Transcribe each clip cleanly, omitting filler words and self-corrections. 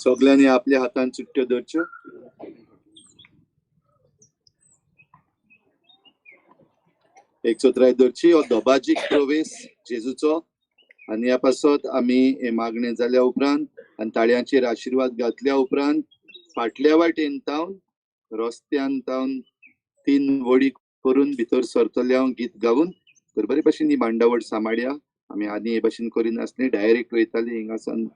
सगळ्यांनी आपल्या हातान चुट्ट्यो धरच्यो. एक चौथराय धरची. हो दोबाजीक प्रवेश जेजूचो. आनी ह्या पासत आमी हे मागणें जाल्या उपरांत आनी ताळयांचेर आशिर्वाद घातल्या उपरांत फाटल्या वाटेन तावन रस्त्यान तावन 3 वडी करून भितर सरतले हांव गीत गावन. तर बरे भशेन ही मांडावळ सांबाळया. आमी आनी हे भशेन करिनासली, डायरेक्ट वयताली हिंगासान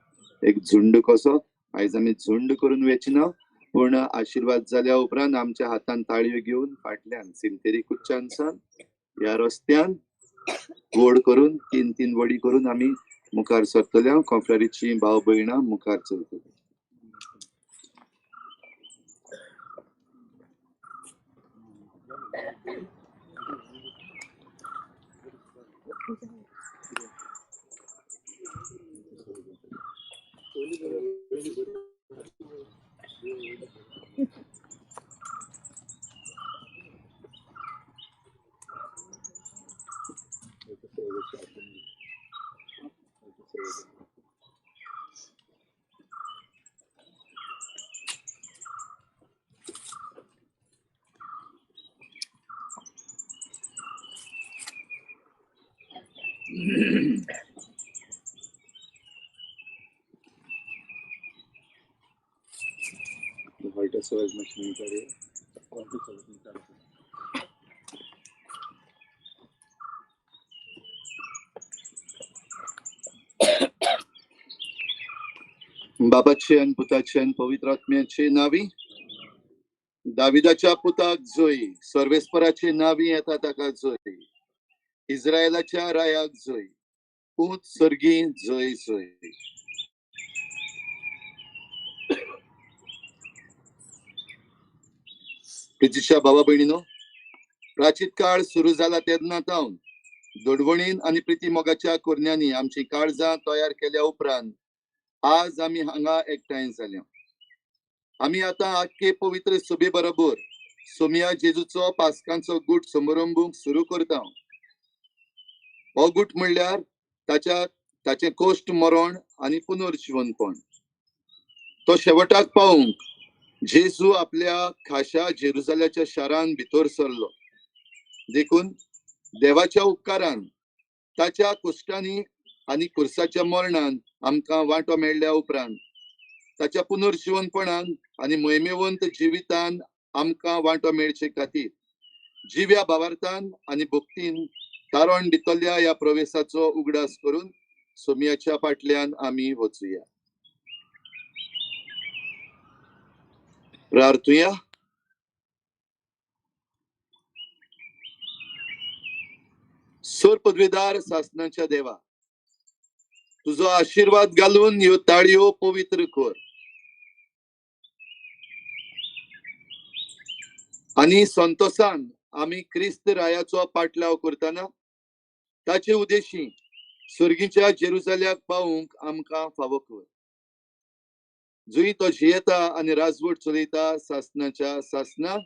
एक झुंड कसो. आयज आमी झुंड करून वेचना, पूण आशिर्वाद जाल्या उपरांत आमच्या हातान ताळयो घेवन फाटल्यान सिमतेरी कुच्चानसान ह्या रस्त्यान गोड करून 3-3 वडी करून आमी मुखार सरतले. कोंफ्रारीची भाव भयणां मुखार चलतली. बाबाचे आनी पुताचे आनी पवित्र आत्म्याचे नावी. दाविदाच्या पुताक जोय, सर्वेस्पराचे नावी येता ताका जोय, इस्रायलाच्या रायाक जोय, पूत सर्गी जोय जोय. प्रितीच्या बाबा भयणीनो, प्राचीत काळ सुरू जाला तेन्ना तावन दोडवणीन आनी प्रिती मोगाच्या कोरण्यांनी आमची काळजां तयार केल्या उपरांत आज आमी हांगा एकठांय जाल्या. आमी आतां आख्खे पवित्र सभे बरोबर सोमिया जेजूचो पास्कांचो गूट समारंभूंक सुरू करता. हो गूट म्हणल्यार ताचें कोश्ट मरण आनी पुनर्जिवनपण. तो शेवटाक पावूंक जेजू आपल्या खाशा जेरुजाल्याच्या शारान भितर सरलो. देखून देवाच्या उपकारान ताच्या कोश्टांनी आनी कुर्साच्या मरणान आमकां वांटो मेळ्ळ्या उपरांत ताच्या पुनर्जिवनपणान आनी मोहिमेवंत जिवितान आमकां वांटो मेळचे खातीर जिव्या भावार्थान आनी भक्तीन तारण दितल्या ह्या प्रवेशाचो उगडास करून सोमियाच्या फाटल्यान आमी वचुया. प्रार्थुया. सोर पदवीदार सासनाच्या देवा, तुजो आशीर्वाद घालून ह्यो ताळयो पवित्र कर आनी संतोसान आमी क्रिस्त रायाचो पाटलाव करतना ताचे उद्देशी सर्गीच्या जेरुजाल्याक पावूंक आमकां फावो कर. जुई तो जियेता आनी राजवट चलयता सासनाच्या सासना.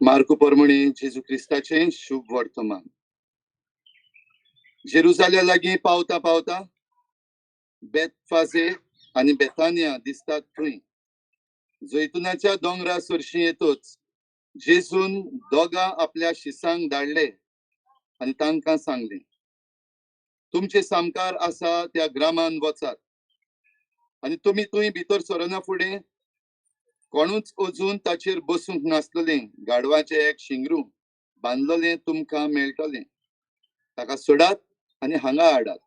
मार्कू परमणे जेजू क्रिस्ताचें शुभ वर्तमान. जेरुजाल्या लागीं पावता पावता बेतफाजे आनी बेतानिया दिसतात थंय जैतुनाच्या दोंगरा सरशीं येतोच जेजून दोगां आपल्या शिसांक धाडले आनी तांकां सांगलें, तुमचे सामकार आसा त्या ग्रामान वचात आनी तुमी थंय भितर सरना फुडें कोणूच अजून ताचेर बसूंक नासलें गाडवाचें एक शिंगरू बांदलेलें तुमकां मेळटलें, ताका सोडात आनी हांगा हाडात.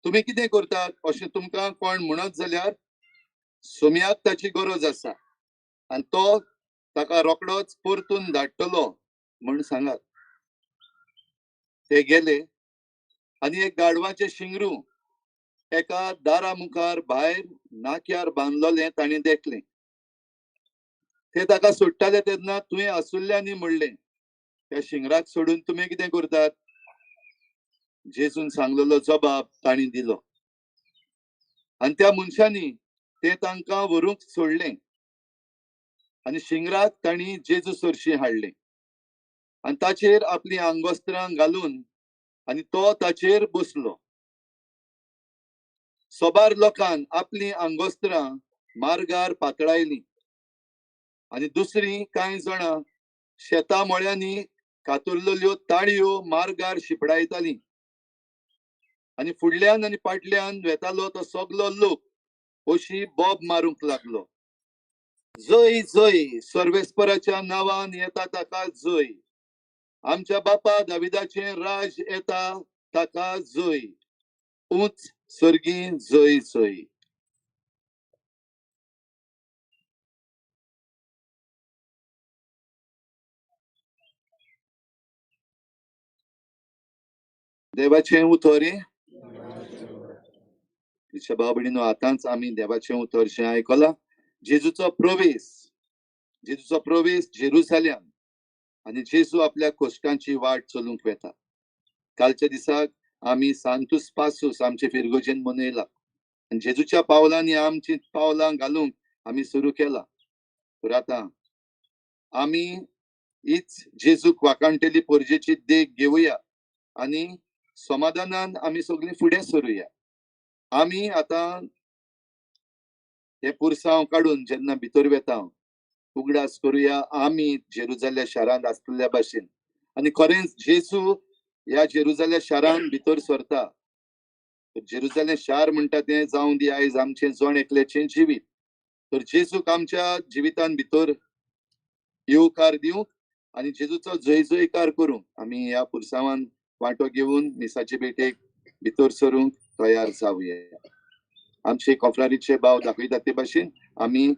तुमी कितें करतात अशें तुमकां कोण म्हणत जाल्यार सोम्याक ताची गरज आसा आनी तो ताका रोकडोच परतून धाडटलो म्हण सांगात. ते गेले आनी एक गाडवाचें शिंगरू एका दारा मुखार भायर नाक्यार बांदलेलें तांणी देखलें. ते ताका सोडटाले तेन्ना तुवें आसुल्ल्यांनी म्हणलें, त्या शिंगराक सोडून तुमी कितें करतात? जेजून सांगलेलो जबाब तांणी दिलो आनी त्या मनशांनी ते तांकां व्हरूंक सोडलें आनी शिंगराक तांणी जेजू सरशीं हाडलें आनी ताचेर आपलीं आंगवस्त्रां घालून आनी तो ताचेर बसलो. सोबार लोकान आपलीं आंगवस्त्रां मार्गार पातळायलीं आनी दुसरीं कांय जाणां शेतां मळ्यांनी कातरलेल्यो ताळयो मार्गार शिपडायतालीं आनी फुडल्यान आनी फाटल्यान वेतालो तो सगलो लोक अशी बोब मारूंक लागलो, जय जय सर्वेस्पराच्या नांवान येता ताका जय, आमच्या बापा दाविदाचें राज येता ताका जय, उंच सर्गी जय जय. देवाचें उतर भाव भयणीनो, आतांच आमी देवाचें उतर शें आयकलां. जेजूचो प्रवेश, जेजूचो प्रवेश जेरुजाल्यान आनी जेजू आपल्या कोश्टांची वाट चलूंक वेता. कालच्या दिसाक आमी सांतूस पासूस आमचे फिरगोजेन मनयला आनी जेजूच्या पावलांनी आमची पावलां घालूंक आमी सुरू केला. तर आतां आमी हीच जेजूक वाकाणटेली पोरजेची देख घेवया आनी समाधानान आमी सगळीं फुडें सरुया. आमी आतां हे पुरसांव काडून जेन्ना भितर वेता उगडास करुया आमी जेरुजाल्या शारांत आसलेल्या भाशेन. आनी खरेंच जेजू ह्या जेरुजाल्या शारांत भितर सरता. जेरुजालें शार म्हणटा तें जावं दी आयज आमचें जण एकल्याचें जिवीत. तर जेजूक आमच्या जिवितान भितर येवकार दिवंक आनी जेजूचो जय जयकार करूंक आमी ह्या पुरसांवान वांटो घेवन मिसाचे भेटेक भितर सरूंक तयार जावया. आमचे कोफरारीचे भाव दाखयता ते भाशेन आमी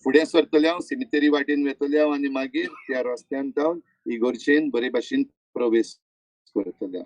फुडें सरतले, सिमितेरी वाटेन वेतले आनी मागीर त्या रस्त्यान जावन इगोर्चेन बरे भाशेन प्रवेश करतले.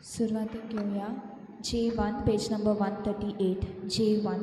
सुरवातीक घेवया J1, page number 138, J1.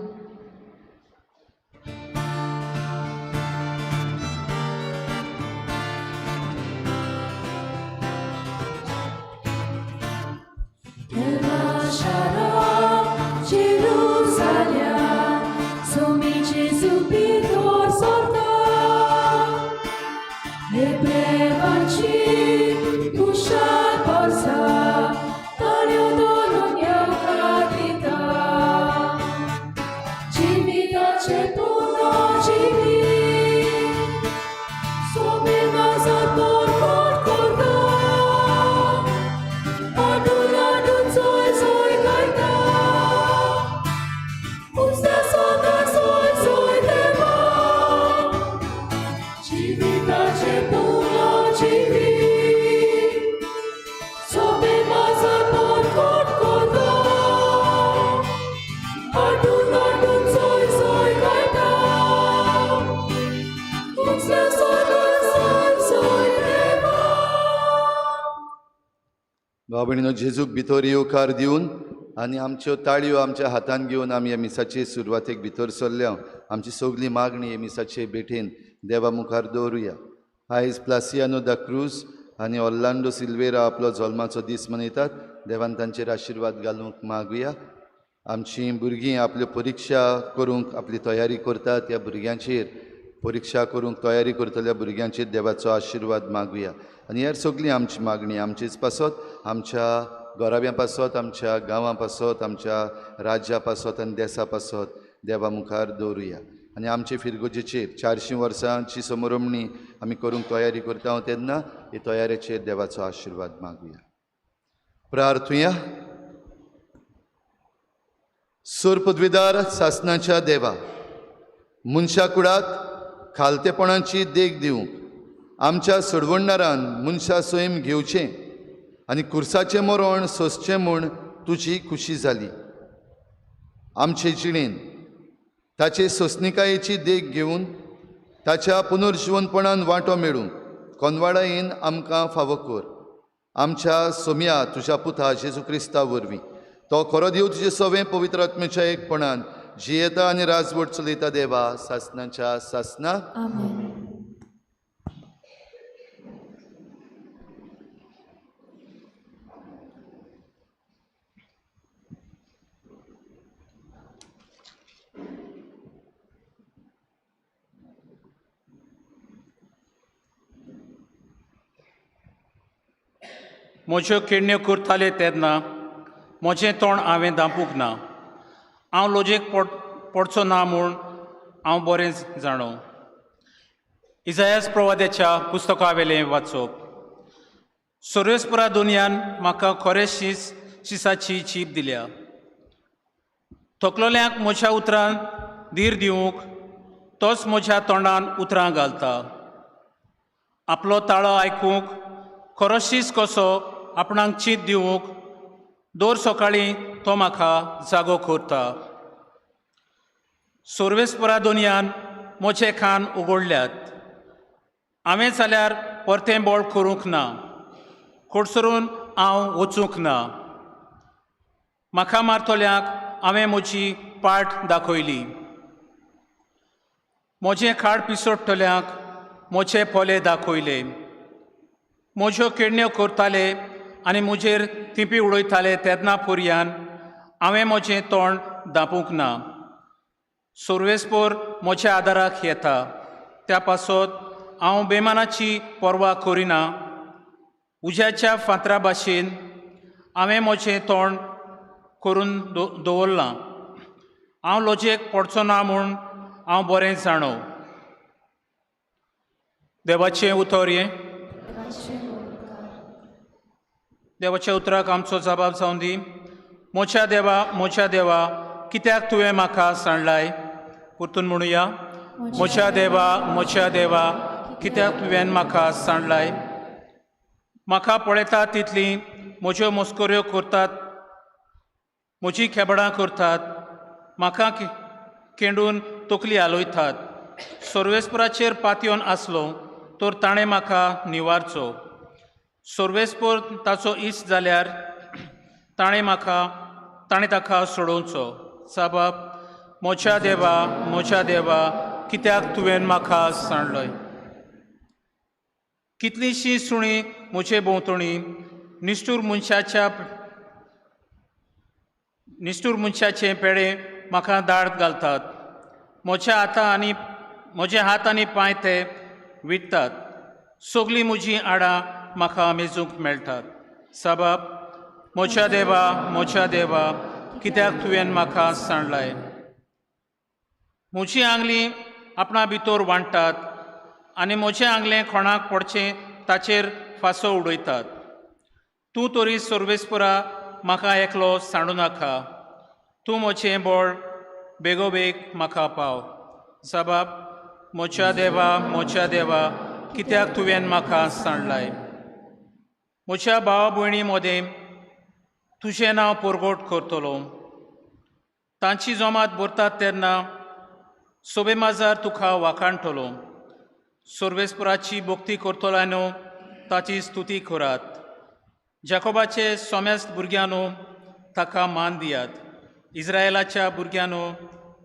भाव भयणीनो, जेजूक भितर येवकार दिवन आनी आमच्यो ताळयो आमच्या हातान घेवन आमी ह्या मिसाचे सुरवातेक भितर सरल्या. आमची सगली मागणी ह्या मिसाचे भेटेन देवा मुखार दवरुया. आयज प्लासियानो दा क्रूज आनी ऑर्लांडो सिल्वेरा आपलो जल्माचो दीस मनयतात. देवान तांचेर आशिर्वाद घालूंक मागुया. आमचीं भुरगीं आपल्यो परिक्षा करूंक आपली तयारी करतात. ह्या भुरग्यांचेर परिक्षा करूंक तयारी करतल्या भुरग्यांचेर देवाचो आशिर्वाद मागुया. आनी हेर सगळीं आमची मागणी आमचेच पासत, आमच्या घराब्यां पासत, आमच्या गांवां पासत, आमच्या राज्या पासत आनी देसा पासत देवा मुखार दवरुया. आनी आमचे फिरगोजेचेर 400 वर्सांची समरमणी आमी करूंक तयारी करता तेन्ना हे तयारेचेर देवाचो आशिर्वाद मागुया. प्रार्थुया. सोर पदवीदार सासनाच्या देवा, मनशा कुडाक खालतेपणाची देख दिवंक आमच्या सोडवणदारान मनशा सैम घेवचें आनी कुर्साचें मरण सोंसचें म्हूण तुजी खुशी जाली. आमचे जिणेन ताचे सोंसणिकायेची देख घेवन ताच्या पुनर्जिवनपणान वांटो मेळूंक कोनवाडायेन आमकां फावो कर. आमच्या सोम्या तुज्या पुता जेजू क्रिस्ता वरवीं तो खरो देव तुजे सवें पवित्र आत्म्याच्या एकपणान जियेता आनी राजवट चलयता देवा सासनाच्या सासना. आमेन. म्हज्यो खेळण्यो करताले तेन्ना म्हजें तोंड हांवें धांपूंक ना. हांव लजेक पडचो ना म्हूण हांव बरें जाणो. इजायास प्रवाद्याच्या पुस्तका वेलें वाचप. सर्वेस्परा दुनियान म्हाका खरें शिसाची चीप दिल्या. थकलोल्यांक म्हज्या उतरान धीर दिवंक तोच म्हज्या तोंडान उतरां घालता. आपलो ताळो आयकूंक खरो शीस कसो आपणाक चीत दिवंक दर सकाळीं तो म्हाका जागो करता. सर्वेस्परा दुनियान म्हजे कान उगडल्यात. हांवें जाल्यार परतें बळ करूंक ना. कोडसरून हांव वचूंक ना. म्हाका मारतल्यांक हांवें म्हजी पाट दाखयली. म्हजें खाड पिसोडटल्यांक म्हजे पोले दाखयले. म्हज्यो खेळण्यो करताले आनी म्हजेर थिंपी उडयताले तेन्ना पुरयान हांवें म्हजें तोंड धांपूंक ना. सोर्वेस्पोर म्हज्या आदाराक येता, त्या पासत हांव बेमानाची पर्वा करिना. उज्याच्या फातरा भाशेन हांवें म्हजें तोंड करून दवरलां. हांव लजेक पडचो ना म्हूण हांव बरें जाणो. देवाचें उतर हें. देवाच्या उतराक आमचो जबाब जावन दी. म्हज्या देवा, म्हज्या देवा, कित्याक तुवें म्हाका सांडलाय? परतून म्हणुया. म्हज्या देवा, म्हज्या देवा, कित्याक तुवें म्हाका सांडलाय? म्हाका पळयता तितली म्हज्यो मस्कऱ्यो करतात, म्हजी खेबडां करतात, म्हाका केंडून तकली हालयतात. सर्वेस्पराचेर पातयेवन आसलो तर ताणें म्हाका निवारचो. सर्वेस्पर ताचो इश्ट जाल्यार ताणें ताका सोडोवचो. साबाब, म्हज्या देवा, म्हज्या देवा, कित्याक तुवें म्हाका सांडलय? कितलींशीं सुणीं म्हजे भोंवतणी, निश्ठूर मनशाचे पेडे म्हाका दाड घालतात. म्हजे हात आनी पांय ते विटतात. सगळीं म्हजीं आडां म्हाका मेजूंक मेळटात. साबाब, म्हज्या देवा, म्हज्या देवा, कित्याक तुवें म्हाका सांडलाय? म्हजी आंगली आपणा भितर वांट्टात आनी म्हजें आंगलें कोणाक पडचें ताचेर फांसो उडयतात. तूं तरी सर्वेस्परा म्हाका एकलो सांडू नाका. तूं म्हजें बळ बेगोबेग म्हाका पाव. साबाब, म्हज्या देवा, म्हज्या देवा, कित्याक तुवें म्हाका सांडलाय? म्हज्या भावा भयणी मदें तुजें नांव परगट करतलो. तांची जमात भरतात तेन्ना सोबे माजार तुका वाखाणटलो. सर्वेस्पराची भक्ती करतल्यानो ताची स्तुती करात. जाकोबाचे सोमेस्त भुरग्यांनो ताका मान दियात. इस्रायलाच्या भुरग्यांनो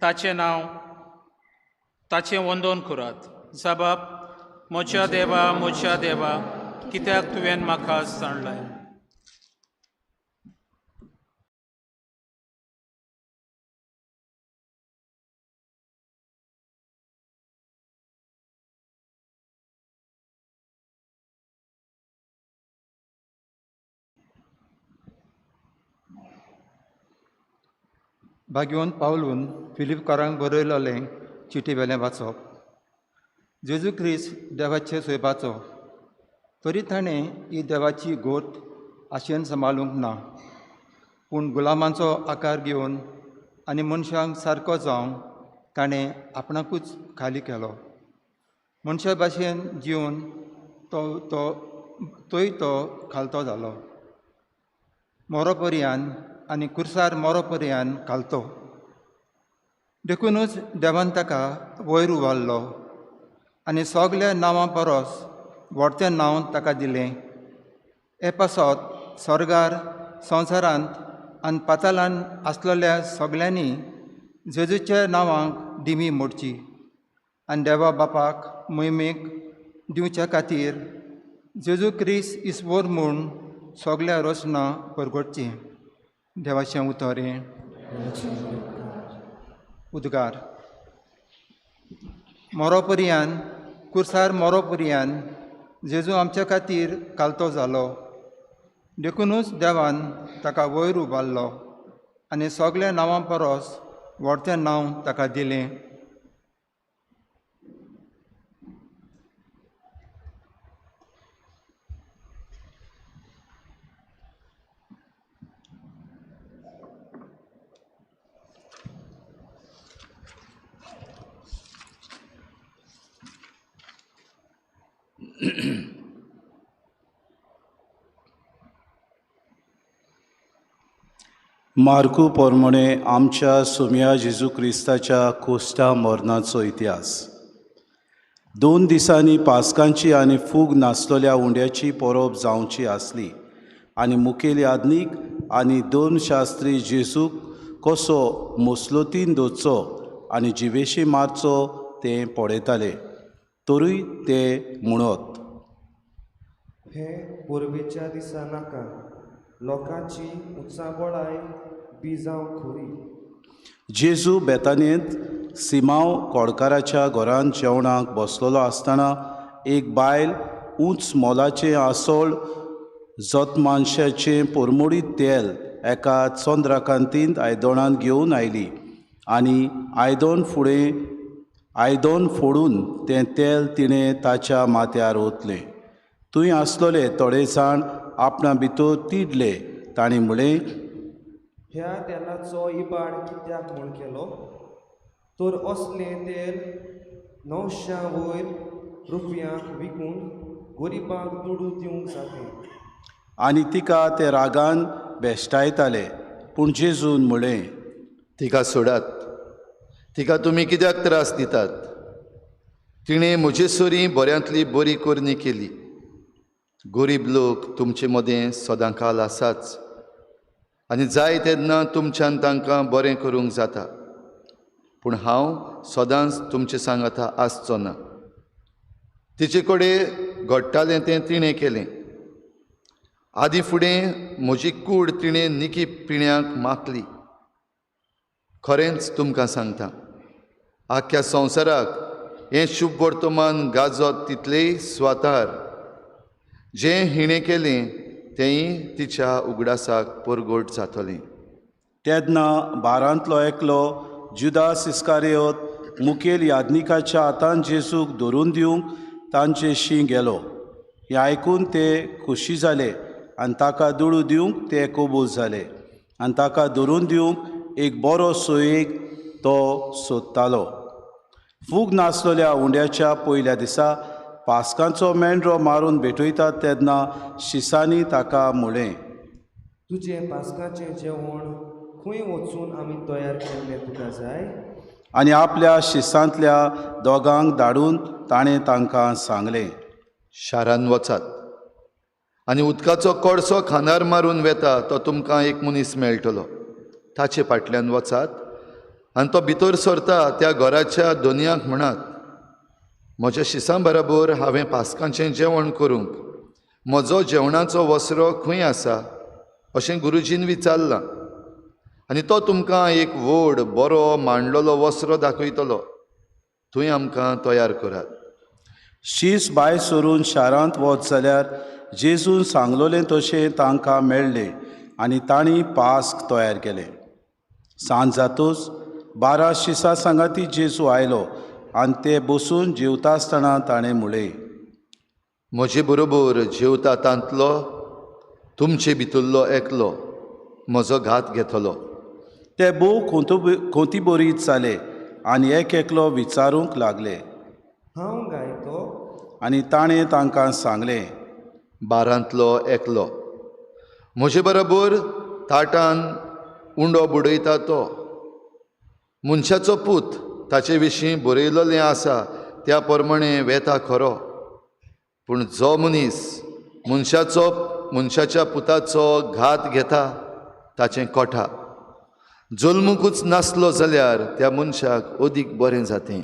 ताचें नांव ताचें वंदन करात. साबाब, म्हज्या देवा, म्हज्या देवा, कित्याक तुवें म्हाका सांडलाय? भाग्यवंत पावलून फिलिपकारांक बरयलेलें चिटी वेलें वाचप. जेजू क्रिस्त देवाचे सोयपाचो, तरी ताणें ही देवाची गोत आशेन सांबाळूंक ना, पूण गुलामांचो आकार घेवन आनी मनशांक सारको जावन ताणें आपणाकूच खाली केलो. मनशा भाशेन जिवन तोय तो खालतो जालो. मोरो पर्यान आनी कुर्सार मोरो पर्यान घालतो. देखुनूच देवान ताका वयर उबारलो आनी सगल्या नांवां परस व्हडचें नांव ताका दिलें. हे पासत स्वर्गार, संवसारांत आनी पातालान आसलेल्या सगल्यांनी जेजूच्या नांवांक दिमी मोडची आनी देवा बापाक मोहिमेक दिवच्या खातीर जेजू क्रिस्त इस्वोर म्हूण सगल्या रचना परगटची. देवाचें उतर हें. उद्गार. मोरो पर्यान, कुर्सार मोरो पर्यान जेजू आमच्या खातीर कालतो जालो. देखुनूच देवान ताका वयर उबारलो आनी सगल्या नांवां परस व्हडचें नांव ताका दिलें. मार्कू पोरमणे आमच्या सोम्या जेजू क्रिस्ताच्या कोस्टा मरणाचो इतिहास. 2 दिसांनी पास्कांची आनी फूग नासलेल्या उंड्याची परब जावची आसली आनी मुखेल याज्ञीक आनी 2 शास्त्री जेजूक कसो मुसलोतीन धरचो आनी जिवेशी मारचो तें पळयताले. तरूय ते म्हणत, हे परबेच्या दिसा नाका, लोकांची उंचाबळाय बी जावं खरी. जेजू बेतानेंत सिमांव कोडकाराच्या घरांत जेवणाक बसलेलो आसतना एक बायल उंच मोलाचें आसोळ जतमानशाचें परमोडीत तेल एका चंद्रकांतींत आयदणांत घेवन आयली आनी आयदन फोडून तें तेल तिणें ताच्या माथ्यार ओतलें. थंय आसलोले थोडे जाण आपणा भितर तिडले. तांणी म्हळें, ह्या तेलाचो इबाड कित्याक म्हूण केलो? तर असलें तेल 900 वयर रुपयांक विकून गरिबांक दुडू दिवंक जातें. आनी तिका ते रागान भेश्टायताले. पूण जेजून म्हळें, तिका सोडात, तिका तुमी कित्याक त्रास दितात? तिणें म्हजे सरीं बऱ्यांतली बरी करणी केली. गरीब लोक तुमचे मदें सदांकाल आसाच आनी जाय तेन्ना तुमच्यान तांकां बरें करूंक जाता, पूण हांव सदांच तुमचे सांगाता आसचो ना. तिचे कडेन घडटालें तें तिणें केलें. आदीं फुडें म्हजी कूड तिणें निकी पिण्याक मागली. खरेंच तुमकां सांगता, आख्ख्या संवसाराक हें शुभ वर्तमान गाजत तितलेय स्वातार जें हिणें केलें तेंय तिच्या उगडासाक परगट जातलें. तेन्ना बारांतलो एकलो जुदास इस्कारियोत मुखेल याज्ञिकाच्या हातान जेजूक धरून दिवंक तांचेशी गेलो. हें आयकून ते खोशी जाले आनी ताका दुडू दिवंक ते कबूल जाले आनी ताका धरून दिवंक एक बरो सोयेक तो सोदतालो. फूग नासलेल्या उंड्याच्या पयल्या दिसा पास्कांचो मेंढरो मारून भेटयतात तेन्ना शिसांनी ताका म्हळें, तुजें पास्काचें जेवण खंय वचून आमी तयार केल्लें तुका जाय? आनी आपल्या शिसांतल्या दोगांक धाडून ताणें तांकां सांगलें, शारान वचात आनी उदकाचो कोळसो खांदार मारून वेता तो तुमकां एक मनीस मेळटलो. ताचे फाटल्यान वचात आनी तो भितर सरता त्या घराच्या दोनयांक म्हणात, म्हज्या शिसां बराबर हांवें पास्कांचें जेवण करूंक म्हजो जेवणाचो वसरो खंय आसा अशें गुरुजीन विचारलां, आनी तो तुमकां एक व्हड बरो मांडलेलो वसरो दाखयतलो, थंय आमकां तयार करात. शीस भायर सरून शारांत वच जाल्यार जेजून सांगलोलें तशें तांकां मेळ्ळें आनी तांणी पास्क तयार केलें. सांज जातूच 12 शिसां सांगाती जेजू आयलो आनी ते बसून जेवता आसतना ताणें म्हळें, म्हजे बरोबर जेवता तांतलो तुमचे भितरलो एकलो म्हजो घात घेतलो. ते भोव खोंतीबरीत जाले आनी एक एकलो विचारूंक लागले, हांव गायतो? आनी ताणें तांकां सांगलें, बारांतलो एकलो म्हजे बरोबर ताटान उंडो बुडयता तो मनशाचो पूत ताचे विशीं बरयलेलें आसा त्या प्रमाणें वेता खरो, पूण जो मनीस मनशाच्या पुताचो घात घेता ताचें कोठा जल्मुकूच नासलो जाल्यार त्या मनशाक अदीक बरें जातें.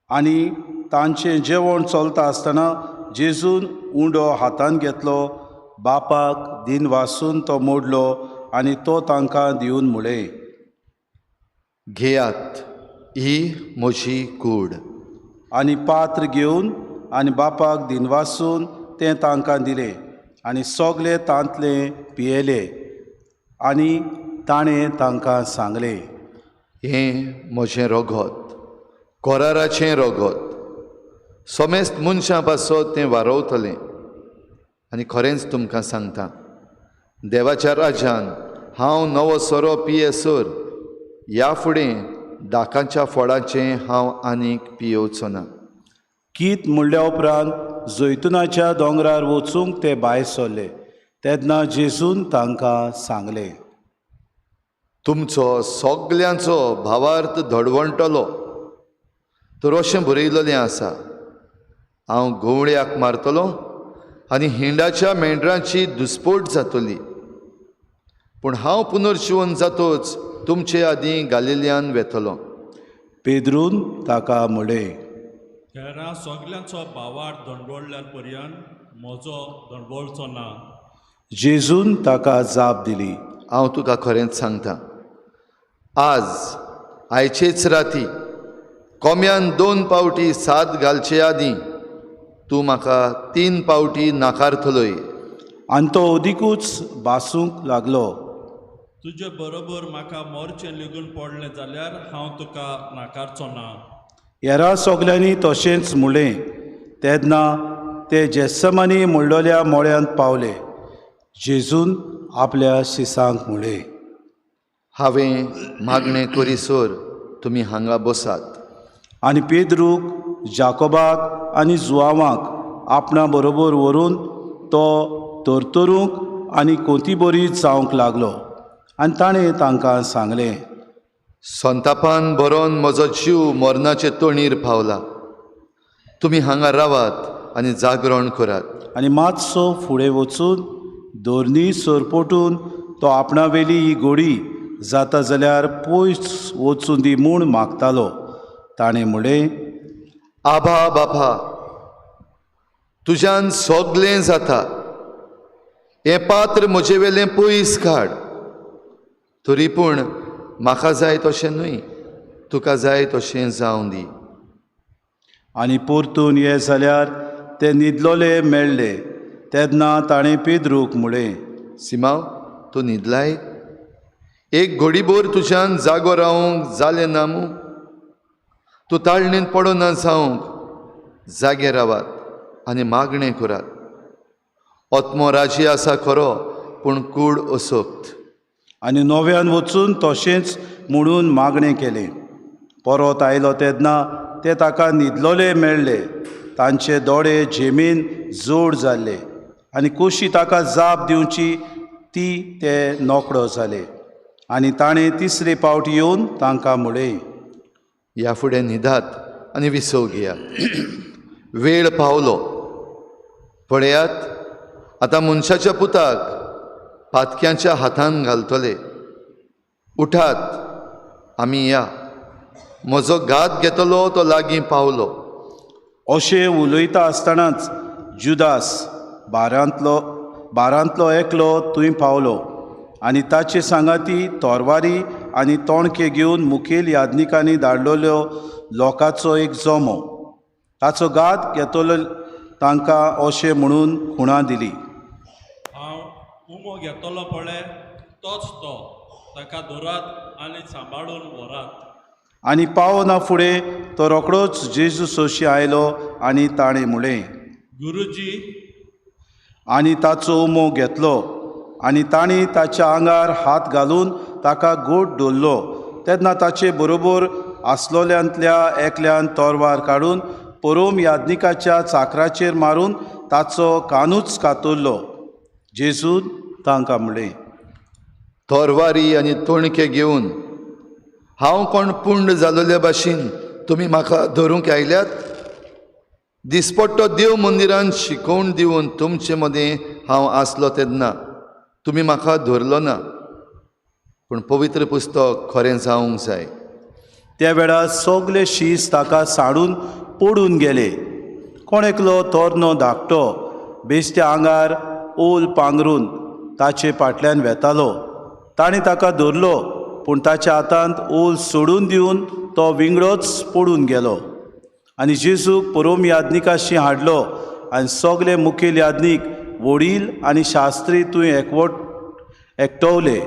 आनी तांचें जेवण चलता आसतना जेजून उंडो हातान घेतलो, बापाक दिन वासून तो मोडलो आनी तो तांकां दिवन म्हळें, घेयात, ही म्हजी कूड. आनी पात्र घेवन आनी बापाक दिनवासून तें तांकां दिलें आनी सगळे तांतले पियेले. आनी ताणें तांकां सांगलें, हें म्हजें रगत, कराराचें रगत, समेस्त मनशां पासत तें वारोवतलें. आनी खरेंच तुमकां सांगता, देवाच्या राज्यान हांव नवो सोरो पियेसर ह्या फुडें दाकांच्या फळाचें हांव आनीक पियेवचो ना. गीत म्हणल्या उपरांत जैतुनाच्या दोंगरार वचूंक ते भायर सरले. तेन्ना जेजून तांकां सांगलें, तुमचो सगल्यांचो भावार्थ धडवणटलो. तर अशें बरयलेलें आसा, हांव गवळ्याक मारतलो आनी हिंडाच्या मेंढरांची दुस्पोट जातली, पूण हांव पुनर्जिवन जातोच तुमचे आदीं गालिलियान वेतलो. पेद्रून ताका म्हळें, हेरां सगल्यांचो भावार्थ दंडवळ्ळ्यार पर्यंत म्हजो दंडवळचो ना. जेजून ताका जाप दिली, हांव तुका खरेंच सांगता, आज आयचेच राती कोम्यान 2 पावटी साद घालचे आदीं तूं म्हाका 3 पावटी नाकारतलोय. आनी तो अदिकूच भासूंक लागलो, तुजे बरोबर म्हाका मोरचें लेगून पडलें जाल्यार हांव तुका नाकारचो ना. हेरां सगल्यांनी तशेंच म्हणलें. तेन्ना ते जेस्समानी म्हणलोल्या मोळ्यांत पावले. जेजून आपल्या शिसांक म्हणलें, हांवें मागणें करीसर तुमी हांगा बसात. आनी पेद्रूक, जाकोबाक आनी जुआवाक आपणा बरोबर व्हरून तो तरतरूंक आनी कोंतीबरी जावंक लागलो. आनी ताणें तांकां सांगलें, संतापान भरोन म्हजो जीव मरणाचे तणीर पावला. तुमी हांगा रावात आनी जागरण करात. आनी मातसो फुडें वचून दोरनी सरपटून तो आपणावेली ही गोडी जाता जाल्यार पयस वचूं दी म्हूण मागतालो. ताणें म्हणलें, आभा बापा, तुज्यान सगलें जाता, हें पात्र म्हजे वेलें पयस काड, तरी पूण म्हाका जाय तशें न्हय, तुका जाय तशें जावं दी. आनी परतून ये जाल्यार ते न्हिदलोले मेळ्ळे. तेन्ना ताणें पेद्रूक म्हणलें, सिमांव, तूं न्हिदलाय? एक घडीभर तुज्यान जागो रावंक जालें ना मूं? तूं ताळणेंत पडना जावंक जागे रावात आनी मागणें करात. आत्मो राजी आसा खरो, पूण कूड असक्त. आनी नव्यान वचून तशेंच म्हणून मागणें केलें. परत आयलो तेन्ना ते ताका न्हिदलोले मेळ्ळे. तांचे दोळे झेमेन जोड जाल्ले आनी कशी ताका जाप दिवची ती ते नोकळो जाले. आनी ताणें तिसरे पावट येवन तांकां म्हणलें, ह्या फुडें न्हिदात आनी विसव घेयात. वेळ पावलो. पळयात, आतां मनशाच्या पुताक पातक्यांच्या हातान घालतले. उठात, आमी या. म्हजो घात घेतलो तो लागीं पावलो. अशें उलयता आसतनाच जुदास बारांतलो एकलो थंय पावलो आनी ताचे सांगाती तोरवारी आनी तोणके घेवन मुखेल यादनिकांनी धाडलेल्यो लोकांचो एक जमो. ताचो घात घेतलो तांकां अशें म्हणून खुणा दिली, हांव उमो घेतलो पळय तोच तो, ताका धरात आनी सांबाळून व्हरात. आनी पावना फुडें तो रोखडोच जेजू सोशी आयलो आनी ताणें म्हणलें, गुरुजी. आनी ताचो उमो घेतलो आनी तांणी ताच्या आंगार हात घालून ताका गोट धरलो. तेन्ना ताचे बरोबर आसलोल्यांतल्या एकल्यान तोरवार काडून परोम यादनिकाच्या चाकराचेर मारून ताचो कानूच कातरलो. जेजून तांकां म्हणलें, तोरवारी आनी तोणके घेवन हांव कोण पुंड जालोल्या भाशेन तुमी म्हाका धरूंक आयल्यात? दिसपट्टो देव मंदिरान शिकोवन दिवन तुमचे मदें हांव आसलो तेन्ना तुमी म्हाका धरलो ना, पूण पवित्र पुस्तक खरें जावंक जाय. त्या वेळार सगले शीस ताका साडून पडून गेले. कोण एकलो तोरनो धाकटो बेश्ट्या आंगार ओल पांगरून ताचे फाटल्यान वेतालो. ताणें ताका धरलो, पूण ताच्या हातांत ओल सोडून दिवन तो विंगडोच पडून गेलो. आनी जेजूक परोम यादनिकाशी हाडलो आनी सगले मुखेल यादनीक, वडील आनी शास्त्री थंय एकटवले.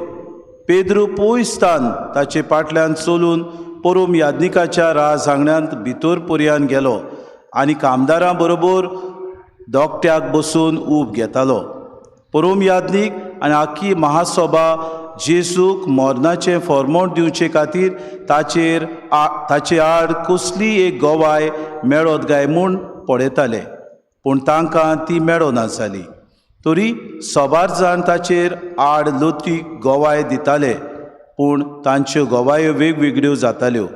पेद्रू पयसतान ताचे फाटल्यान चलून परोम यादनिकाच्या राज आंगणांत भितर पर्यान गेलो आनी कामदारां बरोबर दोकट्याक बसून ऊब घेतालो. परोम यादनीक आनी आख्खी महासभा जेजूक मरणाचें फॉर्मोट दिवचे खातीर ताचे आड कसली एक गवाय मेळत काय म्हूण पळयताले, पूण तांकां ती मेळना जाली. तरी सबार जाण ताचेर आड लोतीक गवाय दिताले, पूण तांच्यो गवायो वेगवेगळ्यो जाताल्यो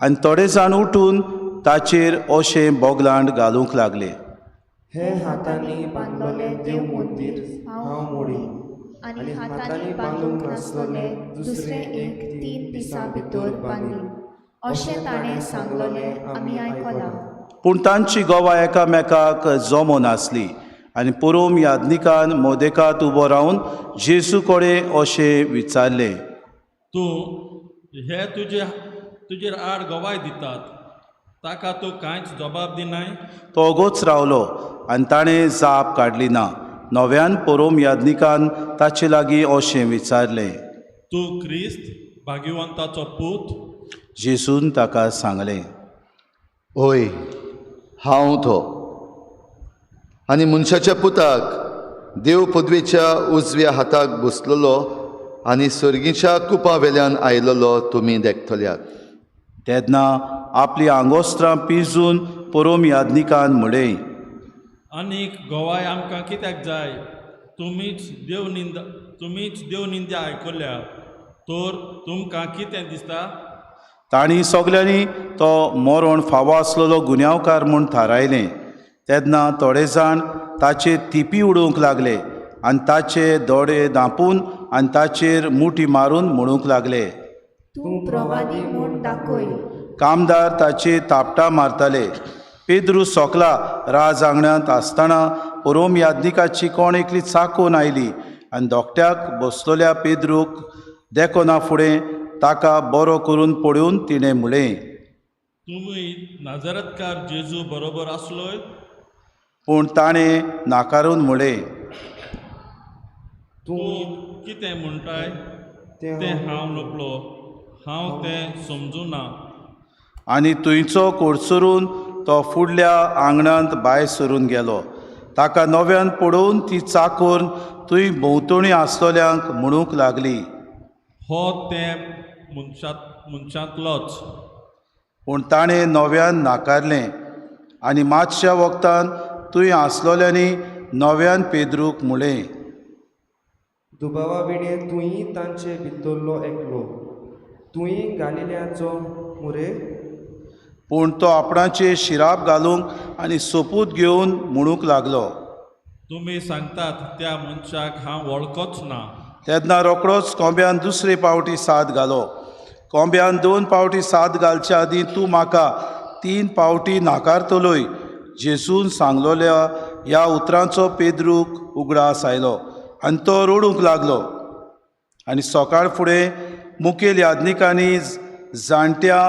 आनी थोडे जाण उठून ताचेर अशें बोगलांड घालूंक लागले. हे हातांनी बांदलोलें देव मंदीर हांव मोडी आनी हातांनी बांदूंक नासलोलें दुसरें एक 3 दिसां भितर बांदीन, अशें ताणें सांगलोलें आमी आयकलां. पूण तांची गवाय एकामेकाक जमो नासली आनी परोम यादनिकान मोदेकात उबो रावन जेजू कडेन अशें विचारलें, तूं हे तुजेर आड गवाय दितात, ताका तूं कांयच जबाब दिनाय? तो ओगोच रावलो आनी ताणें जाप काडली ना. नव्यान परोम याज्ञिकान ताचे लागीं अशें विचारलें, तूं क्रिस्त भाग्यवंताचो पूत? जेजून ताका सांगलें, होय, हांव तो. आनी मनशाच्या पुताक देव पदवेच्या उजव्या हाताक बसलेलो आनी सर्गीच्या कुपा वेल्यान आयलेलो तुमी देखतल्यात. तेन्ना आपली आंगोस्त्रां पिंजून परोम याज्ञिकान म्हळें, आनीक गोवाय आमकां कित्याक जाय? तुमीच देव निंदा आयकल्या, तर तुमकां कितें दिसता? तांणी सगल्यांनी तो मरण फावो आसलेलो गुन्यांवकार म्हूण थारायलें. तेन्ना थोडे जाण ताचेर थिपी उडोवंक लागले आनी ताचे दोळे धांपून आनी ताचेर मुठी मारून म्हणूंक लागले, तूं प्रवादी म्हूण दाखय. कामदार ताचेर थापटां मारताले. पेद्रू सोकला राज आंगणांत आसतना परोम याज्ञिकाची कोण एकली चाकून आयली आनी धोकट्याक बसलेल्या पेद्रूक देखना फुडें ताका बरो करून पळोवन तिणें म्हळें, तुमी नाजरतकार जेजू बरोबर आसलोय? पूण ताणें नाकारून म्हळें, तूं कितें म्हणटाय तें हांव नकळो, हांव तें समजुना. आनी थंयचो कोडसरून तो फुडल्या आंगणांत भायर सरून गेलो. ताका नव्यान पळोवन ती चाकोर थंय भोंवतणी आसलेल्यांक म्हणूंक लागली, हो तें मनशांतलोच. पूण ताणें नव्यान नाकारलें. आनी मातश्या वखदान थंय आसलेल्यांनी नव्यान पेद्रूक म्हळें, दुबावा विणें तूंय तांचे भितरलो एकलो, तूंय गालिल्याचो मुरे? पूण तो आपणाचेर शिराप घालूंक आनी सोपूत घेवन म्हणूंक लागलो, तुमी सांगतात त्या मनशाक हांव वळखोच ना. तेन्ना रोकडोच कोंब्यान दुसरे पावटी साद घालो. कोंब्यान 2 पावटी साद घालचे आदीं तूं म्हाका 3 पावटी नाकारतलोय. जेजून सांगलोल्या ह्या उतरांचो पेद्रूक उगडास आयलो आनी तो रडूंक लागलो. आनी सकाळ फुडें मुखेल याज्ञिकांनी जाणट्या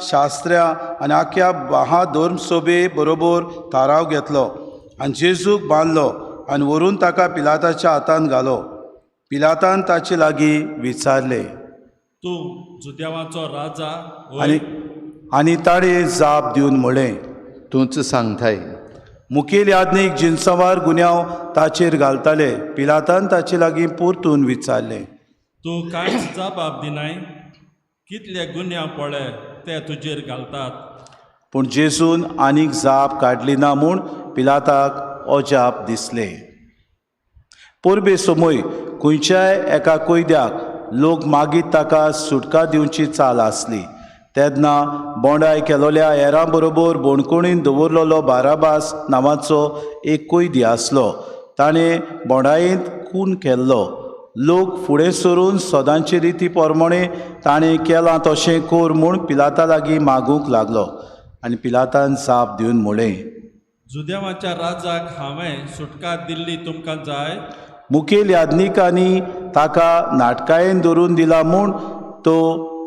शास्त्र्या आनी आख्या महाधर्म सभे बरोबर थाराव घेतलो आनी जेजूक बांदलो आनी व्हरून ताका पिलाताच्या हातान घालो. पिलातान ताचे लागीं विचारलें, तूं जुदेवाचो राजा? आनी आनी ताणें जाप दिवन म्हळें, तूंच सांगताय. मुखेल याज्ञीक जिनसवार गुन्यांव ताचेर घालताले. पिलातान ताचे लागीं परतून विचारलें, तूं कांयच जबाब दिनाय? कितले गुन्यांव पळय ते तुजेर घालतात. पूण जेजून आनीक जाप काडली ना म्हूण पिलाताक अजाप दिसलें. परबे समय खंयच्याय एका कैद्याक लोक मागीर ताका सुटका दिवची चाल आसली. तेन्ना बोंडाय केलोल्या हेरां बरोबर बोणकोणीन दवरलेलो बाराबास नांवाचो एक कैदी आसलो. ताणें बोंडायेंत खून केल्लो. लोक फुडें सरून सदांचे रिती प्रमाणे ताणें केलां तशें कर म्हूण पिलाता लागीं मागूंक लागलो. आनी पिलातान जाप दिवन म्हळें, जुदेवाच्या राजाक हांवें सुटका दिल्ली तुमकां जाय? मुखेल याज्ञिकांनी ताका नाटकायेन धरून दिला म्हूण तो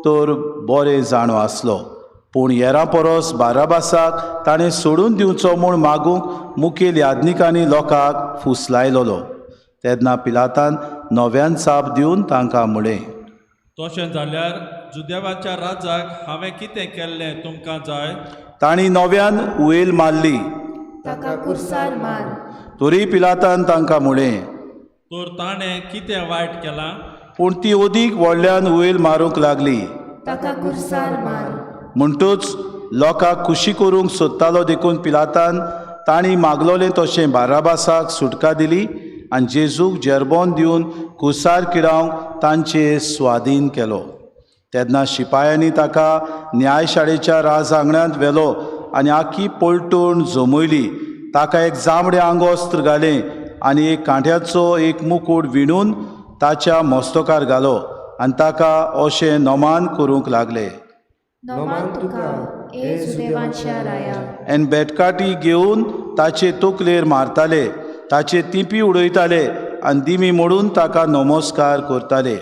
तर बरें जाणो आसलो. पूण हेरां परस बाराबासाक ताणें सोडून दिवचो म्हूण मागूंक मुखेल याज्ञिकांनी लोकांक फुसलायलोलो. तेन्ना पिलातान नव्यान जाप दिवन तांकां म्हळें, तशें जाल्यार जुदेवाच्या राजाक हांवें कितें केल्लें तुमकां जाय? तांणी नव्यान उयल मारली, ताका कुर्सार मार. तरी पिलातान तांकां म्हळें, तर ताणें कितें वायट केलां? पूण ती अदीक व्हडल्यान उयल मारूंक लागली, ताका कुर्सार मार. म्हणटूच लोकांक खुशी करूंक सोदतालो देखून पिलातान तांणी मागलोलें तशें बाराबासाक सुटका दिली आनी जेजूक जेरबोन दिवन कुसार किडावंक तांचे स्वाधीन केलो. तेन्ना शिपायांनी ताका न्यायशाळेच्या राज आंगणांत व्हेलो आनी आखी पलटण जमयली. ताका एक जांबडें आंगोस्त्र घालें आनी एक कांट्याचो एक मुकूट विणून ताच्या मस्तकार घालो आनी ताका अशें नमान करूंक लागले. नमान तुका, ए जुदेवाच्या राया. आनी बेटकाटी घेवन ताचे तकलेर मारताले, ताचे तिपी उडयताले आनी दिमी मोडून ताका नमस्कार करताले.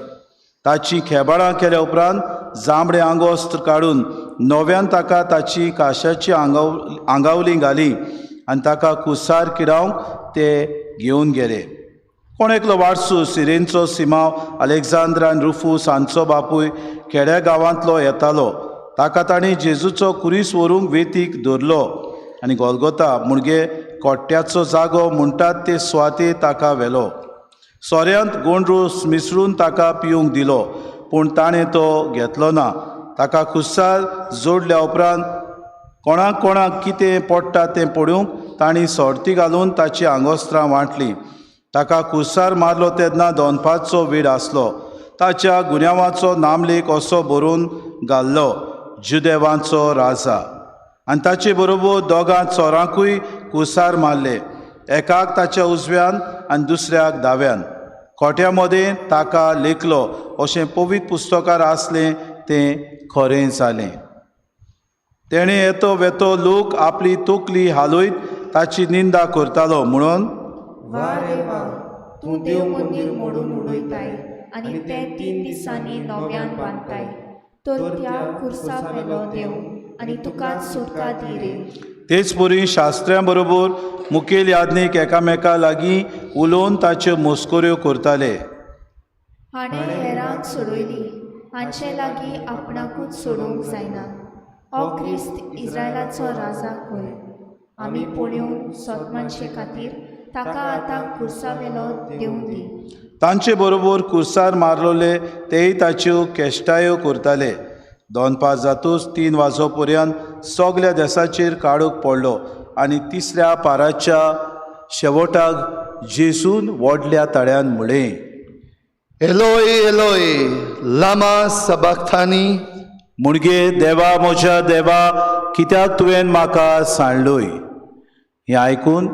ताची खेबाळां केल्या उपरांत जांबडें आंगोस्त्र काडून नव्यान ताका ताची काशाची आंगावली घाली आनी ताका कुसार किरावंक ते घेवन गेले. कोण एकलो वारसू सिरेनचो सिमाव अलेक्झांद्र आनी रुफूस हांचो बापूय खेड्या गांवांतलो येतालो. ताका तांणी जेजूचो कुरीस व्हरूंक वेतीक धरलो आनी गोलगोता म्हणजे कोट्ट्याचो जागो म्हणटात ते सुवाते ताका व्हेलो. सोऱ्यांत गोंडरोस मिसळून ताका पिवंक दिलो, पूण ताणें तो घेतलो ना. ताका खुस्सार जोडल्या उपरांत कोणाक कोणाक कितें पडटा तें पळोवंक तांणी सोर्ती घालून ताची आंगोस्त्रां वांटलीं. ताका कुसार मारलो तेन्ना दोनपारचो वेळ आसलो. ताच्या गुन्यांवाचो नामलेख असो बरोवन घाल्लो, जुदेवांचो राजा. आनी ताचे बरोबर दोगां चोरांकूय कुसार मारले, एकाक ताच्या उजव्यान आनी दुसऱ्याक दाव्यान. खोट्या मदें ताका लेखलो अशें पवित्र पुस्तकार आसलें तें खरें जालें. तेणें येतो वेतो लोक आपली तकली हालयत ताची निंदा करतालो म्हणून, वा रे वा, तूं देव मंदीर मोडून उडयताय आनी तें 3 दिसांनी नव्यान बांदताय, तर त्या कुर्सा वेलो देव आनी तुकाच सुटका दी रे. तेच परी शास्त्र्यां बरोबर मुखेल याज्ञीक एकामेका लागीं उलोवन ताच्यो मस्कऱ्यो करताले. हाणें हेरांक सोडयली, हांचे लागीं आपणाकूच सोडोवंक जायना. हो क्रिस्त इस्रायलाचो राजा खंय. आमी पळोवन सोतमानशे खातीर ताका आतां कुर्सावेलो देवूं दी. तांचे बरोबर कुर्सार मारलोले तेय ताच्यो केश्टायो करताले. दोनपार जातूच 3 वाजो पर्यंत सगल्या देसाचेर काडूंक पडलो आनी तिसऱ्या पाराच्या शेवटाक जेजून व्हडल्या ताळ्यान म्हळें, एलोय एलोय लामा सबाक्थानी, मुणगे देवा म्हज्या देवा कित्याक तुवें म्हाका सांडलोय. हें आयकून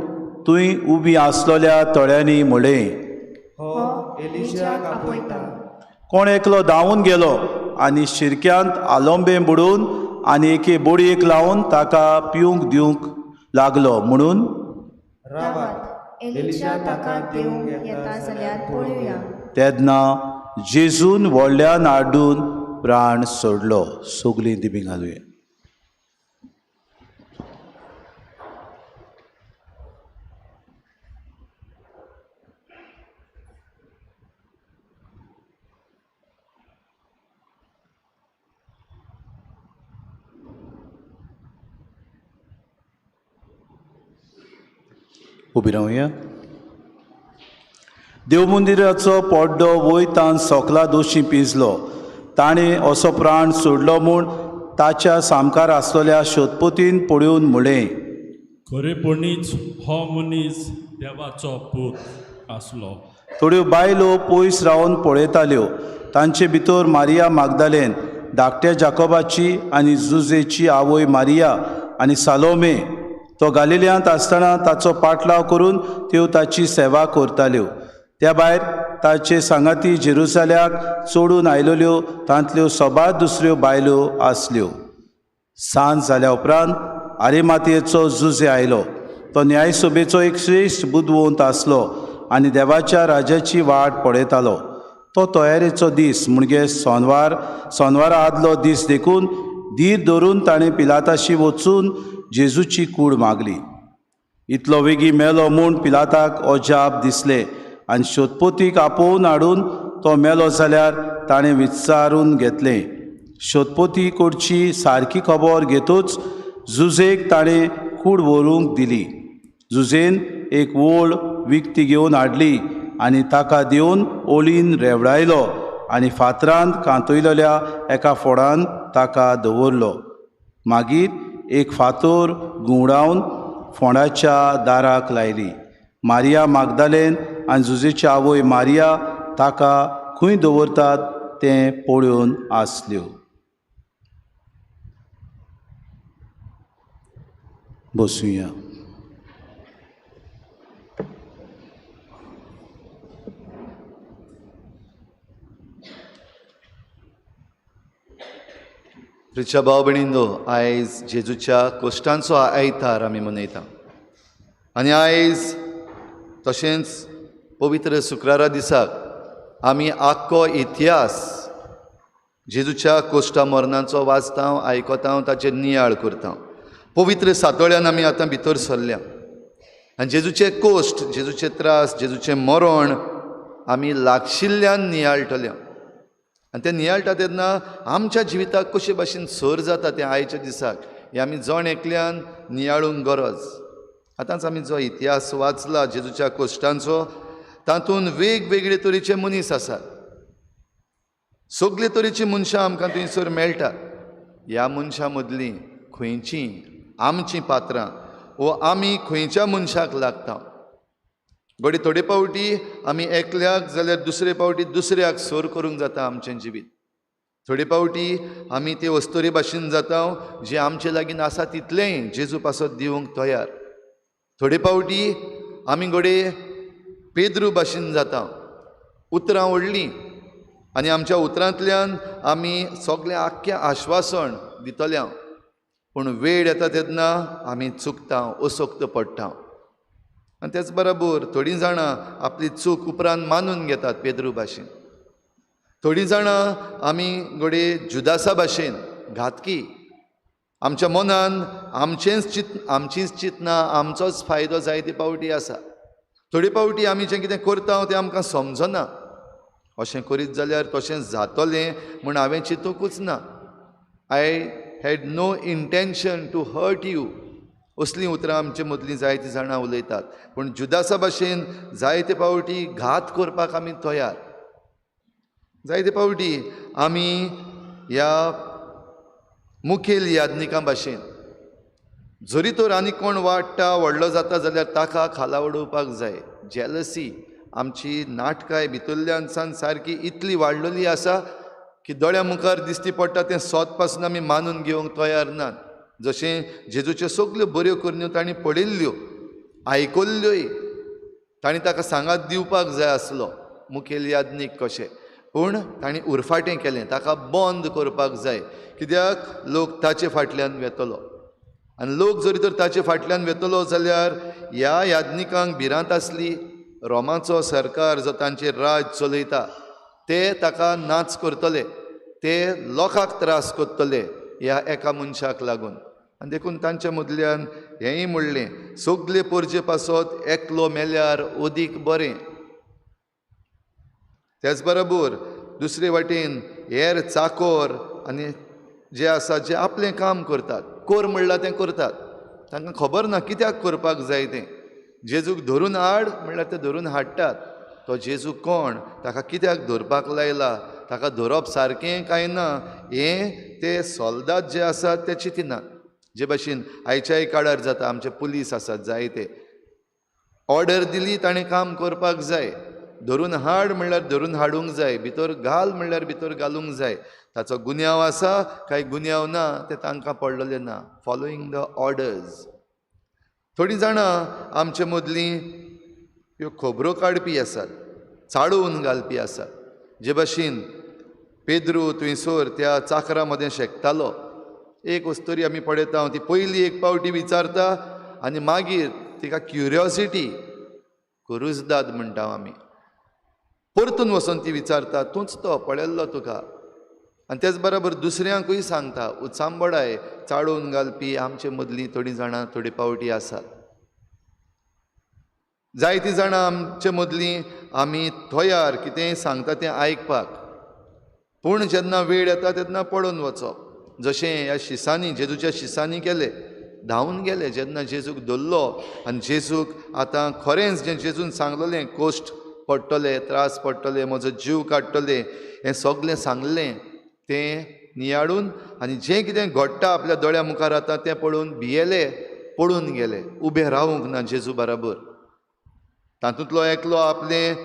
तुंय उबी आसलोल्या तळ्यांनी म्हळें, हो एलिशाक आपयता. कोण एकलो धांवून गेलो आनी शिरक्यांत आलोंबे बुडोवन आनी एके बोडयेक लावन ताका पिवंक दिवंक लागलो म्हणून, रावात, एलिशा ताका देवूंक येता जाल्यार पळोवया. तेन्ना जेजून व्हडल्यान आड्डून प्राण सोडलो. सगलीं दिमी घालुया. उबी रावया. देवमंदिराचो पड्डो वयतान सोकला दोशी पिंजलो. ताणें असो प्राण सोडलो म्हूण ताच्या सामकार आसलेल्या शोधपोतीन पळोवन म्हळें, खरेपणीच हो मनीस देवाचो पूत आसलो. थोड्यो बायलो पयस रावन पळयताल्यो. तांचे भितर मारिया मागदालेन, धाकट्या जाकोबाची आनी जुजेची आवय मारिया आनी सालोमे. तो गालिल्यांत आसतना ताचो पाटलाव करून त्यो ताची सेवा करताल्यो. त्या भायर ताचे सांगाती जेरुजाल्याक चडून आयलेल्यो तांतल्यो सबार दुसऱ्यो बायलो आसल्यो. सांज जाल्या उपरांत आरिमातयेचो जुजे आयलो. तो न्यायसभेचो एक श्रेश्ठ बुदवंत आसलो आनी देवाच्या राजाची वाट पळयतालो. तो तयारेचो दीस म्हणजे सोनवारा आदलो दीस देखून धीर धरून ताणें पिलाताशी वचून जेजूची कूड मागली. इतलो वेगीं मेलो म्हूण पिलाताक अजाप दिसलें आनी शोधपोतीक आपोवन हाडून तो मेलो जाल्यार ताणें विचारून घेतलें. शोधपोती कडची सारकी खबर घेतूच जुजेक ताणें कूड व्हरूंक दिली. जुजेन एक ओळ विकती घेवन हाडली आनी ताका दिवन ओळीन रेवडायलो आनी फातरान कांतयलेल्या एका फोडान ताका दवरलो. मागीर एक फातोर घुंवडावन फोंडाच्या दाराक लायली. मारिया मागदालेन आनी जुजेची आवय मारिया ताका खंय दवरतात तें पळोवन आसल्यो. बसुया. प्रिच्या भाव भयणींनो, आयज जेजूच्या कोश्टांचो आयतार आमी मनयता आनी आयज तशेंच पवित्र शुक्रारा दिसाक आमी आख्खो इतिहास जेजूच्या कोश्टा मरणाचो वाचता, आयकता, ताचेर नियाळ करता. पवित्र सातोळ्यान आमी आतां भितर सरल्या आनी जेजूचे कोश्ट, जेजूचे त्रास, जेजूचें मरण आमी लागशिल्ल्यान नियाळटले. आनी तें नियाळटा तेन्ना आमच्या जिविताक कशे भाशेन सर जाता तें आयच्या दिसाक हें आमी जण एकल्यान नियाळूंक गरज. आतांच आमी जो इतिहास वाचला जेजूच्या कोश्टांचो, तातूंत वेगवेगळे तरेचे मनीस आसात. सगळे तरेची मनशां आमकां थंयसर मेळटात. ह्या मनशां मदलीं खंयचीं आमचीं पात्रां वो आमी खंयच्या मनशाक लागता. घडये थोडे फावटी आमी एकल्याक जाल्यार दुसरे फावटी दुसऱ्याक सर करूंक जाता आमचें जिवीत. थोडे फावटी आमी ते अस्तोरे भाशेन जाता जे आमचे लागीं आसा तितलेंय जेजू पासत दिवंक तयार. थोडे फावटी आमी घडये पेद्रू भाशेन जाता, उतरां व्हडलीं आनी आमच्या उतरांतल्यान आमी सगळें आख्खें आश्वासन दितले, पूण वेळ येता तेन्ना आमी चुकता, असक्त पडटा. आनी तेच बरोबर थोडीं जाणां आपली चूक उपरांत मानून घेतात पेद्रू भाशेन. थोडीं जाणां आमी घडये जुदासा भाशेन घातकी, आमच्या मनान आमचींच चिंतना, आमचोच फायदो जायते फावटी आसा. थोडे फावटी आमी जें कितें करता तें आमकां समजना. अशें करीत जाल्यार तशें जातलें म्हूण हांवें चिंतूंकूच ना. I had no intention to hurt you, असलीं उतरां आमचे मदलीं जायतीं जाणां उलयतात. पूण जुदासा भाशेन जायते फावटी घात करपाक आमी तयार. जायते फावटी आमी ह्या मुखेल याज्ञिकां भाशेन जरी तर आनी कोण वाडटा व्हडलो जाता जाल्यार ताका खाला उडोवपाक जाय. जेलसी आमची नाटकाय भितरल्यान सान सारकी इतली वाडलेली आसा की दोळ्या मुखार दिसती पडटा तें सोत पासून आमी मानून घेवंक तयार नात. जशें जेजूच्यो सगल्यो बऱ्यो करण्यो तांणी पळयल्ल्यो, आयकल्ल्योय, तांणी ताका सांगात दिवपाक जाय आसलो मुखेल याज्ञीक कशें, पूण तांणी उरफाटें केलें. ताका बंद करपाक जाय, कित्याक लोक ताचे फाटल्यान वेतलो. आनी लोक जरी तर ताचे फाटल्यान वेतलो जाल्यार ह्या याज्ञिकांक भिरांत आसली रोमाचो सरकार जो तांचेर राज चलयता ते ताका नाच करतले, ते लोकांक त्रास करतले ह्या एका मनशाक लागून. आनी देखून तांच्या मदल्यान हेंय म्हणलें, सगले पोरजे पासत एकलो मेल्यार अदीक बरें. त्याच बरोबर दुसरे वाटेन हेर चाकोर आनी जे आसा जे आपलें काम करतात, कोर म्हणलां तें करतात, तांकां खबर ना कित्याक करपाक जाय तें. जेजूक धरून हाड म्हणल्यार ते धरून हाडटात. तो जेजू कोण, ताका कित्याक धरपाक लायला, ताका धरप सारकें काय ना हें ते सोल्दाद जे आसात ते चिंतिनात. जे भाशेन आयच्याय काळार जाता, आमचे पुलीस आसात जायते, ऑर्डर दिली ताणें काम करपाक जाय, धरून हाड म्हणल्यार धरून हाडूंक जाय, भितर घाल म्हणल्यार भितर घालूंक जाय. ताचो गुन्यांव आसा काय गुन्यांव ना तें तांकां पडलेलें ना. Following the orders. थोडीं जाणां आमचे मदलीं ह्यो खबरो काडपी आसात, चाळोवन घालपी आसात. जे भाशेन पेद्रू थंयसर त्या चाकरा मदें शेकतालो, एक अस्तोरी आमी पळयता, ती पयली एक पावटी विचारता आनी मागीर तिका क्युरियोसिटी, कुरुजदाद म्हणटा आमी, परतून वचून ती विचारता, तूंच तो पळयल्लो तुका. आनी तेच बरोबर दुसऱ्यांकूय सांगता. उचांबडाय चाळोवन घालपी आमचे मदलीं थोडीं जाणां थोडी पावटी आसात. जायतीं जाणां आमचे मदलीं आमी तयार कितेंय सांगता तें आयकपाक, पूण जेन्ना वेळ येता तेन्ना पळोवन वचप. जशें ह्या शिसांनी, जेजूच्या शिसांनी केलें, धांवून गेले जेन्ना जेजूक धरलो. आनी जेजूक आतां खरेंच जें जेजून सांगलेलें, कोश्ट पडटले, त्रास पडटले, म्हजो जीव काडटले, हें सगलें सांगलें तें नियाळून आनी जें कितें घडटा आपल्या दोळ्या मुखार आतां तें पळोवन भियेले, पळून गेले, उबे रावूंक ना जेजू बराबर. तातूंतलो एकलो आपलें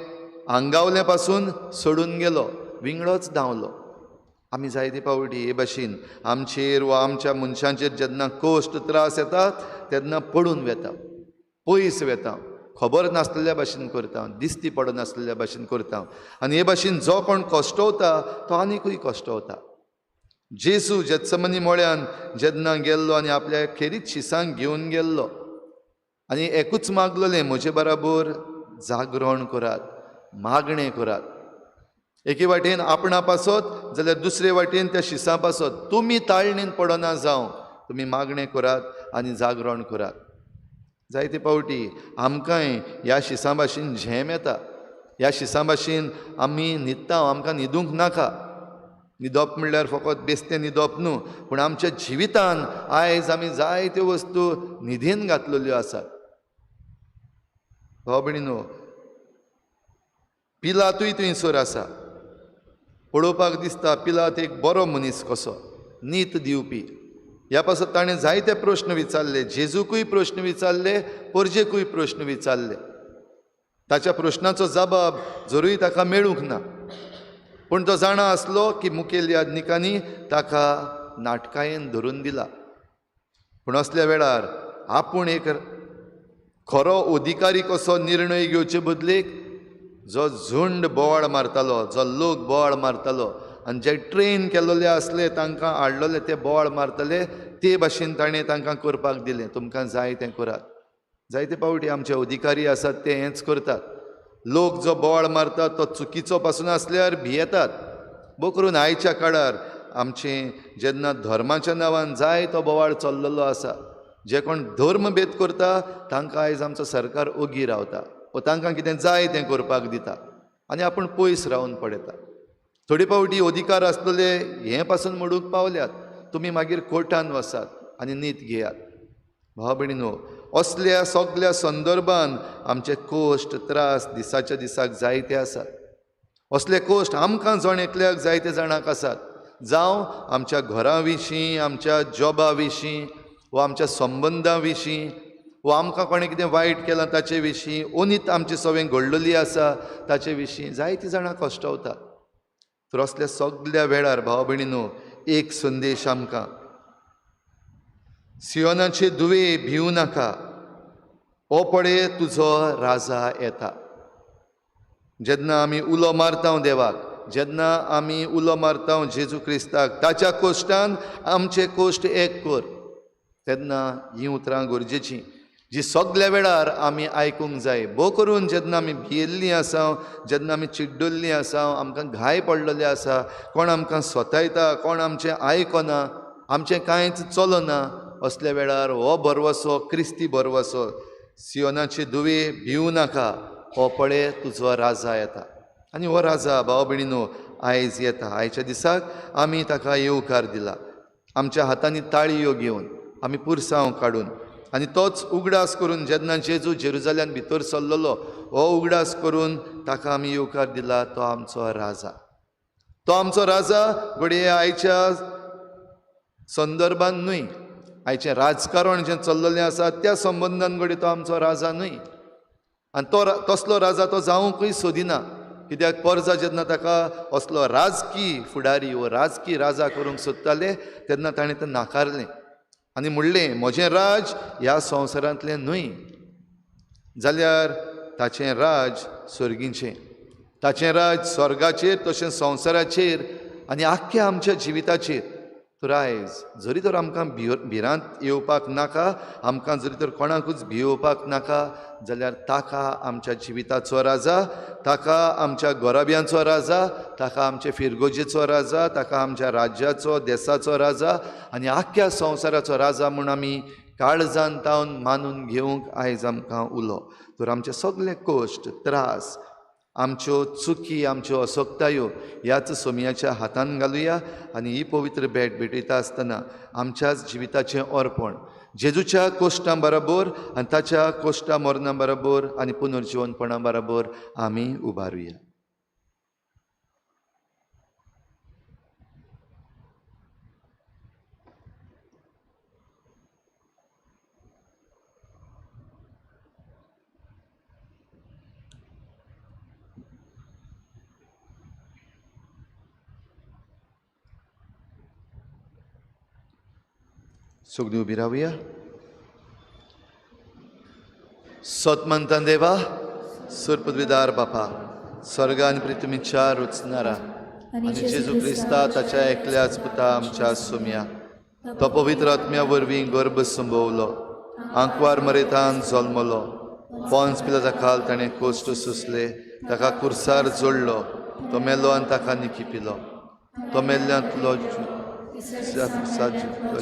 आंगावले पासून सोडून गेलो, विंगडोच धांवलो. आमी जायते फावटी हे भाशेन आमचेर वा आमच्या मनशांचेर जेन्ना कश्ट त्रास येतात तेन्ना पडून वेता, पयस वेता, खबर नासलेल्या भाशेन करता, दिसती पडनासलेल्या भाशेन करता. आनी हे भाशेन जो कोण कश्टवता तो आनीकूय कश्टवता. जेजू जेत्समनी मळ्यान जेन्ना गेल्लो आनी आपल्या खेरीत शिसांक घेवन गेल्लो आनी एकूच मागलेलें, म्हजे बराबर जागरण करात, मागणें करात. एके वाटेन आपणा पासत जाल्यार दुसरे वाटेन त्या शिसां पासत तुमी ताळणीन पडना जावं, तुमी मागणें करात आनी जागरण करात. जायते फावटी आमकांय ह्या शिसां भाशेन झेम येता, ह्या शिसां भाशेन आमी न्हिदता. आमकां न्हिदूंक नाका. न्हिदप म्हणल्यार फकत बेस्तें न्हिदप न्हू, पूण आमच्या जिवितान आयज आमी जायत्यो वस्तू न्हिदेन घातलेल्यो आसात. भाव भयणीनो, पिलातूय थंयसर आसा. पळोवपाक दिसता पिलात एक बरो मनीस कसो, नीत दिवपी. ह्या पासत ताणें जायते प्रश्न विचारले, जेजूकूय प्रश्न विचारले, परजेकूय प्रश्न विचारले. ताच्या प्रश्नाचो जबाब जरूय ताका मेळूंक ना, पूण तो जाणा आसलो की मुखेल याज्ञिकांनी ताका नाटकायेन धरून दिला. पूण असल्या वेळार आपूण एक खरो अधिकारी कसो निर्णय घेवचे बदलेक जो झुंड बोवाळ मारतालो, जो लोक बोवाळ मारतालो आनी जे ट्रेन केल्ले आसले तांकां हाडलेले ते बोवाळ मारतले, ते भाशेन ताणें तांकां करपाक दिलें, तुमकां जाय तें करात. जायते फावटी आमचे अधिकारी आसात ते हेंच करतात. लोक जो बोवाळ मारता तो चुकीचो पासून आसल्यार भियेतात. भोव करून आयच्या काळार आमचें जेन्ना धर्माच्या नांवान जाय तो बोवाळ चल्लेलो आसा, जे कोण धर्मभेद करता तांकां आयज आमचो सरकार ओगी रावता वो तांकां कितें जाय तें करपाक दिता आनी आपूण पयस रावन पळयता. थोडे फावटी अधिकार आसलेले हें पासून मोडूंक पावल्यात, तुमी मागीर कोर्टान वचात आनी नीत घेयात. भाव भयणीनो, असल्या सगल्या संदर्भान आमचे कोश्ट त्रास दिसाच्या दिसाक जायते आसात. असले कोश्ट आमकां जण एकल्याक जायते जाणांक आसात, जावं आमच्या घरा विशीं, आमच्या जॉबा विशीं, वा आमच्या संबंदां विशीं, वा आमकां कोणें कितें वायट केलां ताचे विशीं, ओनीत आमची सवंय घडलेली आसा ताचे विशीं जायतीं जाणां कश्टवतात. तर असल्या सगल्या वेळार भाव भयणीनो, एक संदेश आमकां, सियोनाचे दुवे भिवू नाका, ओ पळय तुजो राजा येता. जेन्ना आमी उलो मारता देवाक, जेन्ना आमी उलो मारता जेजू क्रिस्ताक, ताच्या कोश्टान आमचे कोश्ट एक कर, तेन्ना हीं उतरां गरजेचीं जी सगल्या वेळार आमी आयकूंक जाय. भोव करून जेन्ना आमी भियेल्लीं आसा, जेन्ना आमी चिड्डल्लीं आसा, आमकां घाय पडलेले आसा, कोण आमकां सोतायता, कोण आमचें आयकना, आमचें कांयच चलना, असल्या वेळार हो भरवसो, क्रिस्ती भरवसो, सियोनाचे दुवे भिवू नाका, हो पळय तुजो राजा येता. आनी हो राजा भाव भयणीनो आयज येता. आयच्या दिसाक आमी ताका येवकार दिला, आमच्या हातांनी ताळयो घेवन, आमी पुरसांव काडून, आनी तोच उगडास करून जेन्ना जेजू जेरुजाल्यान भितर सरलेलो हो उगडास करून ताका आमी येवकार दिला. तो आमचो राजा, तो आमचो राजा घडये आयच्या संदर्भान न्हय, आयचें राजकारण जें चल्लेलें आसा त्या संबंदान घडये तो आमचो राजा न्हय. आनी तो तसलो राजा तो जावंकूय सोदिना, कित्याक परजा जेन्ना ताका असलो राजकी फुडारी वो राजकी राजा करूंक सोदताले तेन्ना ताणें तें नाकारलें आनी म्हणलें, म्हजें राज ह्या संवसारांतलें न्हय, जाल्यार ताचें राज सर्गीचें, ताचें राज स्वर्गाचेर तशें संवसाराचेर आनी आख्ख्या आमच्या जिविताचेर. तर आयज जरी तर आमकां भिरांत येवपाक नाका, आमकां जरी तर कोणाकूच भियोवपाक नाका, जाल्यार ताका आमच्या जिविताचो राजा, ताका आमच्या गोराब्यांचो राजा, ताका आमचे फिरगोजेचो राजा, ताका आमच्या राज्याचो देसाचो राजा आनी आख्ख्या संवसाराचो राजा म्हूण आमी काळजान तावन मानून घेवंक आयज आमकां उलो. तर आमचे सगळे कश्ट त्रास, आमच्यो चुकी, आमच्यो असक्तायो ह्याच सोमयाच्या हातान घालुया आनी ही पवित्र भेट भेटयता आसतना आमच्याच जिविताचें अर्पण जेजूच्या कोश्टां बरोबर आनी ताच्या कोश्टां मरणा बरोबर आनी पुनर्जिवनपणा बरोबर आमी उबारुया. सगळीं उबी रावया. सतमंतान देवा, सुरपदवीदार बापा, स्वर्गान पृथ्वीच्या रुचणारा आनी जेजू क्रिस्ता ताच्या एकल्याच पुता आमच्या सोम्या, तो पवित्र आत्म्या वरवीं गर्भ संभवलो, आंकवार मरेतान जल्मलो, पोन्स पिलाता खाल ताणें कोश्ट सोंसले, ताका कुर्सार जोडलो, तो मेलो आनी ताका निकिपिलो. तो मेल्ल्यांतलो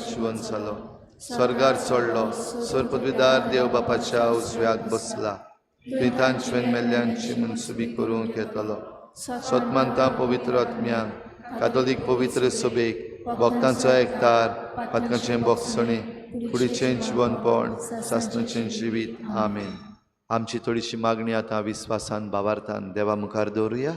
जिवन जालो, स्वर्गार चडलो, सर्पविदार देव बापाच्या उजव्याक बसला. थंय तांचें मेल्ल्यांची मनसुबी करूंक येतलो. सतमानता पवित्र आत्म्यान कातोलीक पवित्र सभेक भक्तांचो एकतार, पातकांचें बोगसणें, कुडीचें जिवनपण, सासणाचें जिवीत. आमेन. आमची थोडीशी मागणी आतां विस्वासान भावार्थान देवा मुखार दवरुया.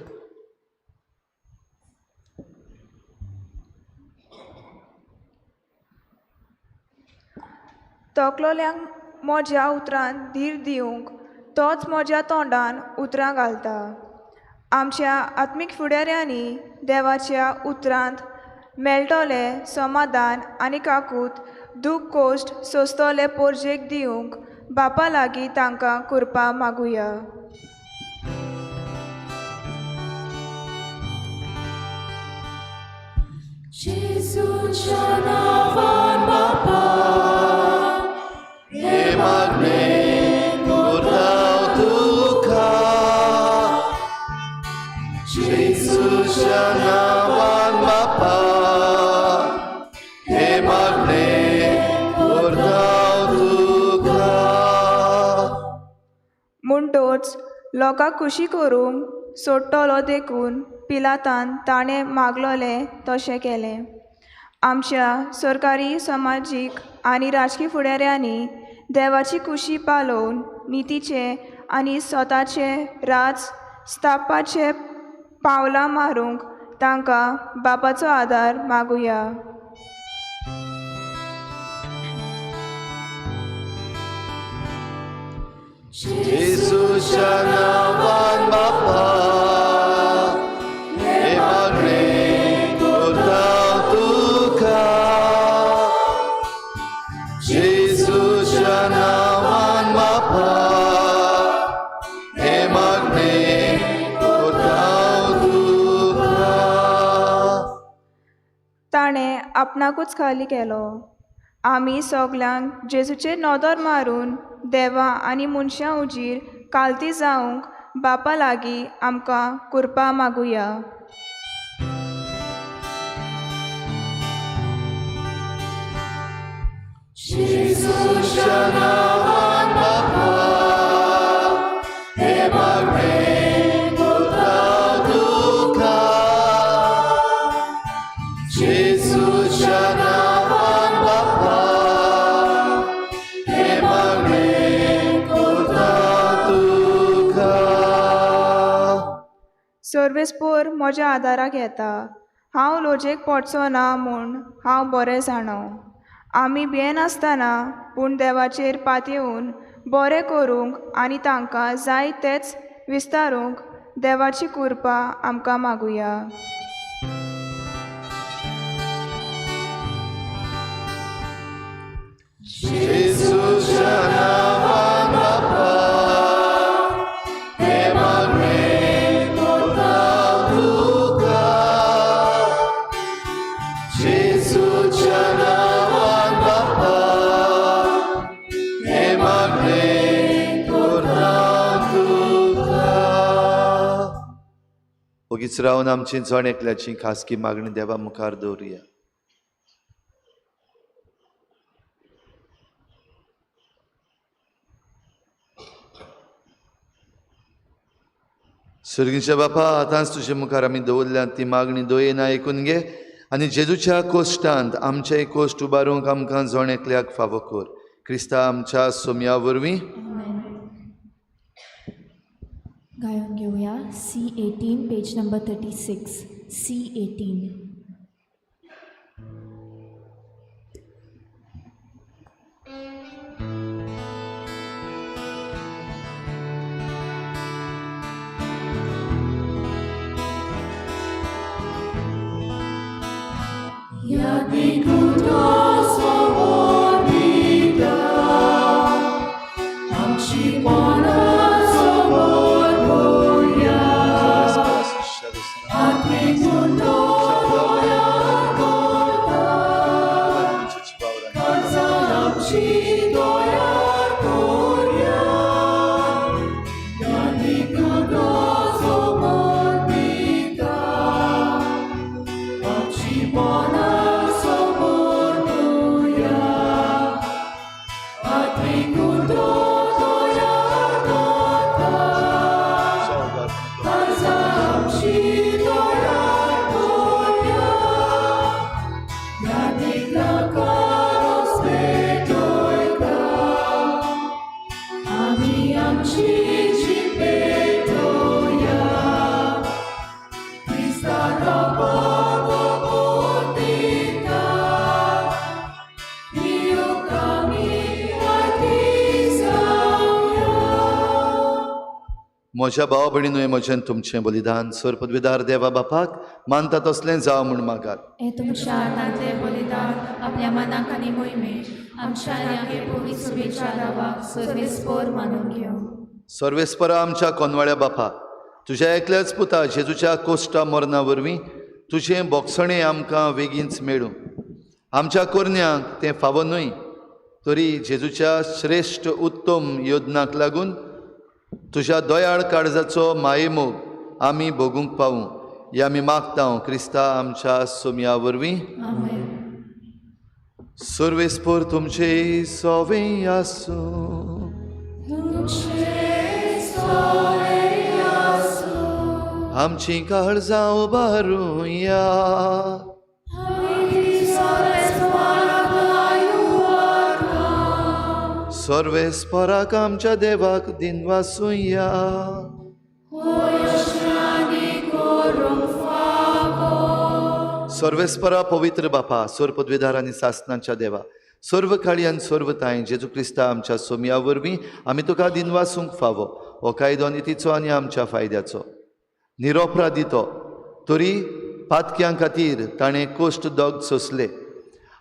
तकलोल्यांक म्हज्या उतरान धीर दिवंक तोच म्हज्या तोंडान उतरां घालता. आमच्या आत्मीक फुडाऱ्यांनी देवाच्या उतरांत मेळटलें समाधान आनी काकूत दूख कोश्ट सोंसतले पोरजेक दिवंक बापा लागीं तांकां कृपा मागुया. जेजूच्या नांवान बापा, हे मागणें करता तुका, जेजूच्या नांवान बापा, हे मागणें करता तुका. म्हणटोच लोकांक खुशी करूंक सोडटलो देखून पिलातान ताणें मागलोलें तशें केलें. आमच्या सरकारी, समाजीक आनी राजकी फुडाऱ्यांनी देवाची खुशी पालोवन नितीचें आनी स्वताचें राज स्थापपाचें पावलां मारूंक तांकां बापाचो आदार मागुया. जेजूच्या नांवान बापा, हे मागणें करता तुका, जेजूच्या नांवान बापा, हे मागणें करता तुका. ताणें आपणाकूच खाली केलो. आमी सगल्यांक जेजूचेर नदर मारून देवा आनी मनशां उजीर कालती जावंक बापा लागीं आमकां कृपा मागुया. जेजूच्या नांवान बापा, हे मागणें करता तुका, जेजूच्या नांवान बापा, हे मागणें करता तुका. सर्वेस्पोर म्हज्या आदाराक येता. हांव लोजेक पडचो ना म्हूण हांव बरें जाणो. आमी भियेनासतना पूण देवाचेर पातयेवन बरें करूंक आनी तांकां जाय तेंच विस्तारूंक देवाची कृपा आमकां मागुया. जेजूच्या नांवान बापा, हे मागणें करता तुका, जेजूच्या नांवान बापा, हे मागणें करता तुका. ओगीच रावन आमची जण एकल्याची खासगी मागणी देवा मुखार दवरुया. सर्गीच्या बापा, आतांच तुजे मुखार आमी दवरल्या ती मागणी दयेन आयकून घे आनी जेजूच्या कोश्टांत आमचेय कोश्ट उबारूंक आमकां जण एकल्याक फावो कर. क्रिस्ता आमच्या सोम्या वरवीं. गायन घेवया C18, page number 36. C18. म्हज्या भावा भयणीनूय म्हजें तुमचें बलिदान सर पदवीदार देवा बापाक मानता तसलें जावं म्हूण मागात. हे तुमच्या हातांतलें बलिदान आपल्या मनाक आनी मोहिमेक आमच्या आनी पवित्र सुबेच्या नांवाक सर्वेस्पोर मानून घेवं. सर्वेस्परा आमच्या कोनवाळ्या बापा, तुज्या एकल्याच पुता जेजूच्या कोश्टा मरणा वरवीं तुजें बोगसणें आमकां वेगींच मेळूं. आमच्या कोरन्यांक तें फावो न्हय तरी जेजूच्या श्रेश्ठ उत्तम योजनाक लागून तुज्या दयाळ काळजाचो मायेमोग आमी भोगूंक पावूं हे आमी मागता क्रिस्ता आमच्या सोमया वरवीं. सर्वेस्पोर तुमचे सोवे आसूं. आमची काळजां उबारुया. सर्वेस्पराक आमच्या देवाक दिनवासुया. सर्वेस्परा पवित्र बापा, सर्व पदवीधार आनी सासनाच्या देवा, सर्व काळी आनी सर्व तांय जेजू क्रिस्ता आमच्या सोमया वरवीं आमी तुका दिनवासूंक फावो. हो कायदो नितीचो आनी आमच्या फायद्याचो निरोपरा दितो तरी पातक्यां खातीर ताणें कोश्ट दोग सोंसले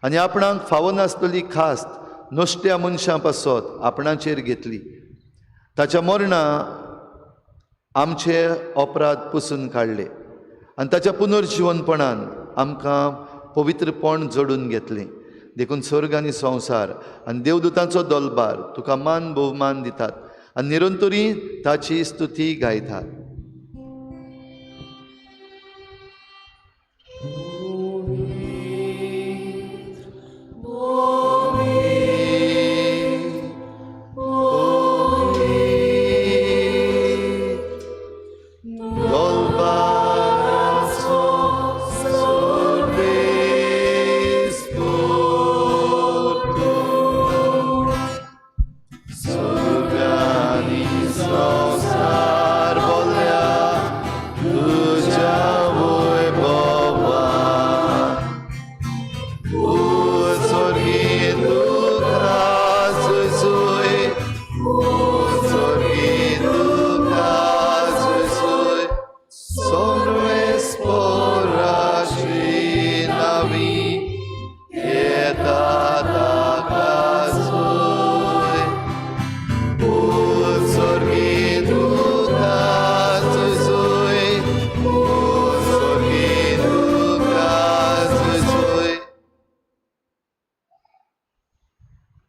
आनी आपणाक फावो नासलेली खास्त नश्ट्या मनशां पासत आपणाचेर घेतली. ताच्या मरणा आमचे अपराध पुसून काडले आनी ताच्या पुनर्जिवनपणान आमकां पवित्रपण जोडून घेतलें. देखून स्वर्ग आनी संवसार आनी देवदूतांचो दलबार तुका मान भोवमान दितात आनी निरंतरी ताची स्तुती गायतात.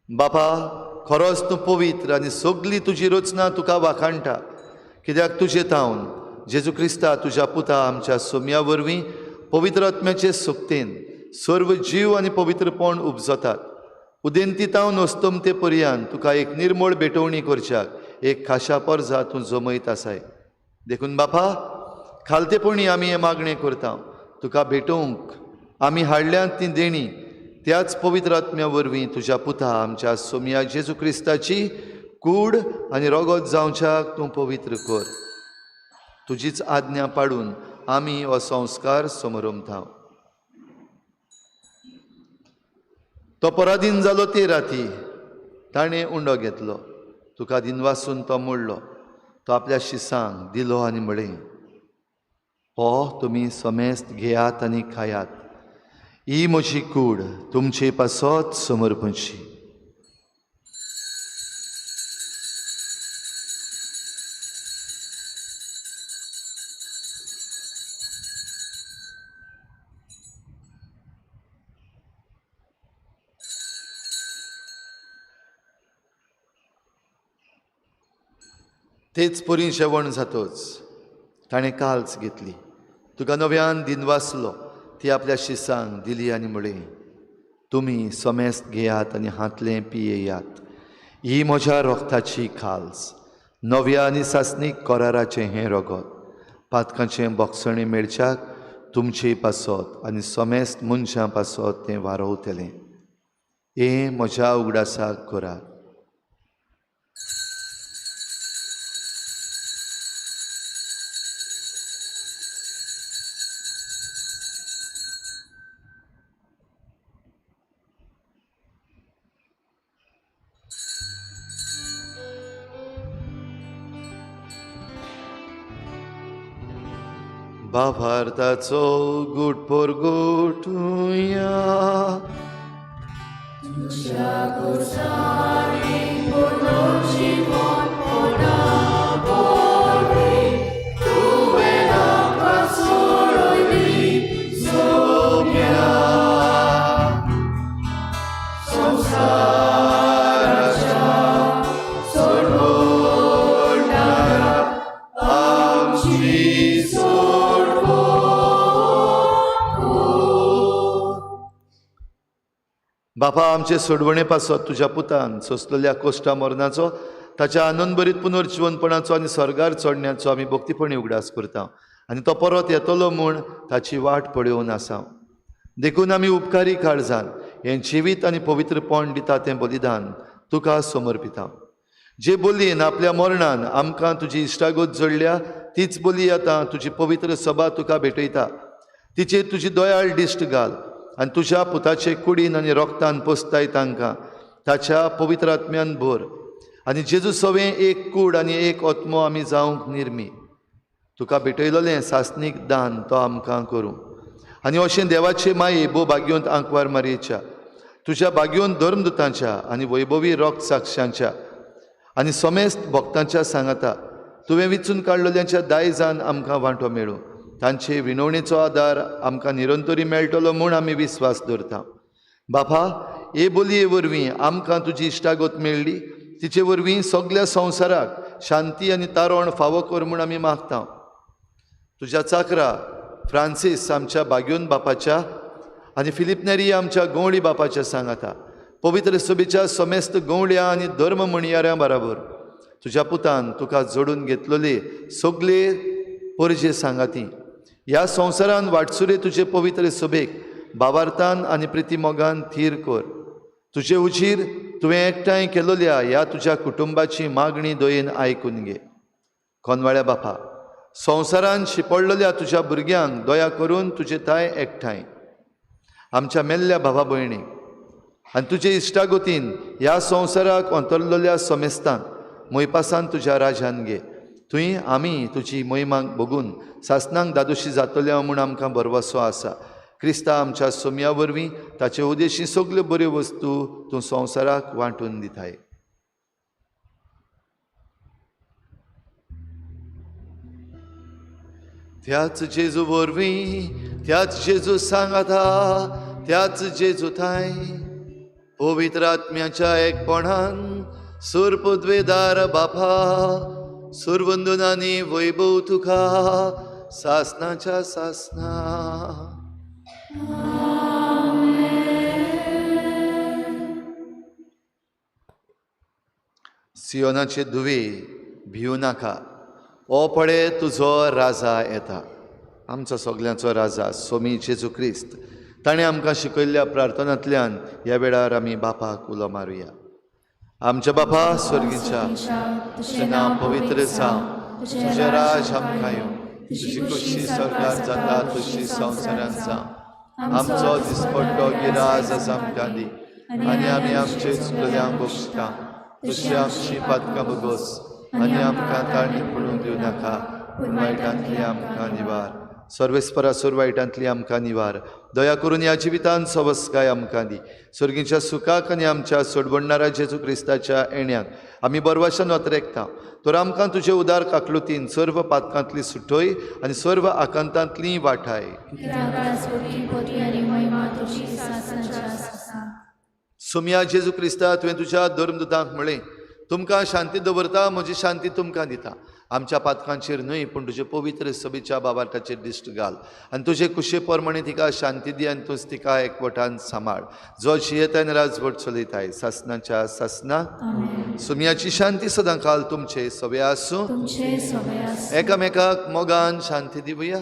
बापा, खरोच तूं पवित्र आनी सगली तुजी रचना तुका वाखाणटा, कित्याक तुजे तावन जेजू क्रिस्ता तुज्या पुता आमच्या सोमया वरवीं पवित्र आत्म्याचे सोक्तेन सर्व जीव आनी पवित्रपण उपजतात. उदेंती तावन अस्तमते पर्यान तुका एक निर्मळ भेटवणी करच्याक एक खाशा परजा तूं जमयत आसाय. देखून बापा, खालतेपणी आमी हें मागणें करता, तुका भेटोवंक आमी हाडल्यांत ती देणी त्याच पवित्र आत्म्या वरवीं तुज्या पुता आमच्या सोमया जेजू क्रिस्ताची कूड आनी रोगोत जावच्याक तूं पवित्र कर. तुजीच आज्ञा पाडून आमी हो संस्कार समरमता. तो पराधीन जालो ते राती ताणें उंडो घेतलो, तुका दिनवासून तो मोडलो, तो आपल्या शिसांक दिलो आनी म्हळें, हो तुमी समेस्त घेयात आनी खायात, ही म्हजी कूड तुमचे पासत समर्पणची. तेच परी जेवण जातच ताणें काल्च घेतली, तुका नव्यान दिनवासलो, ती आपल्या शिसांक दिली आनी म्हळें, तुमी समेस्त घेयात आनी हांतलें पियेयात, ही म्हज्या रोगताची खाल्स, नव्या आनी सासणीक कराराचें हें रोगत, पातकांचें बोगसणें मेळच्याक तुमचे पासत आनी समेस्त मनशां पासत तें वारोवतलें. हें म्हज्या उगडासाक करात. भावार्थाचो गुट परगटुया. बापा, आमचे सोडवणे पासत तुज्या पुतान सोंसलेल्या कोश्टा मरणाचो, ताच्या आनंदभरीत पुनर्जिवनपणाचो आनी स्वर्गार चडण्याचो आमी भक्तीपणी उगडास करता आनी तो परत येतलो म्हूण ताची वाट पळोवन आसा. देखून आमी उपकारी काळजान हें जिवीत आनी पवित्रपण दिता तें बलिदान तुका समर्पिता. जे बोलयेन आपल्या मरणान आमकां तुजी इश्टागत जोडल्या तीच बोली आतां तुजी पवित्र सभा तुका भेटयता. तिचेर तुजी दयाळ दिश्ट घाल आनी तुज्या पुताचे कुडीन आनी रोगतान पोसताय तांकां ताच्या पवित्र आत्म्यान भर आनी जेजू सवें एक कूड आनी एक आत्मो आमी जावंक निर्मी. तुका भेटयलोलें सासणीक दान तो आमकां करूं आनी अशें देवाचे माये भो भाग्योंत आंकवार मारयेच्या तुज्या भाग्योन धर्मदुतांच्या आनी वैभवी रोग साक्षांच्या आनी समेस्त भक्तांच्या सांगाता तुवें विचून काडलेल्यांच्या दायजान आमकां वांटो मेळूं. तांचे विनवणेचो आदार आमकां निरंतरी मेळटलो म्हूण आमी विस्वास दवरता. बापा, हे बोलये वरवीं आमकां तुजी इश्टागत मेळ्ळी, तिचे वरवीं सगल्या संवसाराक शांती आनी तारण फावो कर म्हूण आमी मागता. तुज्या चाकरा फ्रांसीस आमच्या बाग्योन बापाच्या आनी फिलीप नेरी आमच्या गवळी बापाच्या सांगाता पवित्र सभेच्या समेस्त गवळ्या आनी धर्म म्हणयाऱ्यां बराबर तुज्या पुतान तुका जोडून घेतलेले सगळे परजे सांगाती ह्या संवसारान वाटसुरे तुजे पवित्र सभेक बावार्थान आनी प्रितीमोगान थीर कर. तुजे उजीर तुवें एकठांय केलोल्या ह्या तुज्या कुटुंबाची मागणी दयेन आयकून घे. कोनवाळ्या बापा, संवसारान शिपडलेल्या तुज्या भुरग्यांक दया करून तुजे थांय एकठांय आमच्या मेल्ल्या भावा भयणीक आनी तुजे इश्टागतीन ह्या संवसाराक अंतरलेल्या समेस्तांक मोयपासान तुज्या राजान घे. थंय आमी तुजी मोहिमाक बगून सासणांक दादोशी जातल्या म्हूण आमकां भरवसो आसा. क्रिस्ता आमच्या सोम्या वरवीं ताचे उदेशी सगल्यो बऱ्यो वस्तू तूं संवसाराक वांटून दिताय. त्याच जेजू वरवीं, त्याच जेजू सांगाता, त्याच जेजू थांय पवित्र आत्म्याच्या एकपणान सूर पदवेदार बापा सुरवंदनानी वैभव तुका सासनाच्या सासना. सियोनाचे धुवे भिवू नाका, ओ पळे तुजो राजा येता. आमचो सगल्यांचो राजा सोमी जेजू क्रिस्त ताणें आमकां शिकयल्ल्या प्रार्थनांतल्यान ह्या वेळार आमी बापाक उलो मारुया. आमच्या बापा स्वर्गीच्या, तुजें नांव पवित्र जावं, तुजें राज आमकां येवं, तुजी खोशी स्वर्गार जाता तशी संवसारांत जावं. आमचो दिसपट्टो गिराज आज आमकां दी आनी आमी आमचे चुकल्यांक बक्षता तशी आमची पातकां बगोस आनी आमकां ताळणी पडून दिवं नाका, पूण वायटांतली आमकां निवार. सर्वेस्परा सोर वायटांतली आमकां निवार. दया करून ह्या जिवितान सवस्काय आमकां दी. स्वर्गीच्या सुखाक आनी आमच्या सोडवणणारा जेजू क्रिस्ताच्या येण्याक आमी बरवाशान अत्रेकता. तर आमकां तुजे उदार काकलुतीन सर्व पातकांतली सुटय आनी सर्व आकांतांतली वाठाय. सोमया जेजू क्रिस्ता, तुवें तुज्या धर्मदुतांक म्हळें, तुमकां शांती दवरता, म्हजी शांती तुमकां दिता. आमच्या पातकांचेर न्हय पूण तुजे पवित्र सभेच्या बाबार्थाचेर दिश्ट घाल आनी तुजे कुशे प्रमाणे तिका शांती दी आनी तूंच तिका एकवटान सांबाळ, जो जियेताय आनी राजवट चलयताय सासनाच्या सासना. सुमयाची शांती सदां काल तुमचे सवे आसूं. एकामेकाक मोगान शांती दिवया.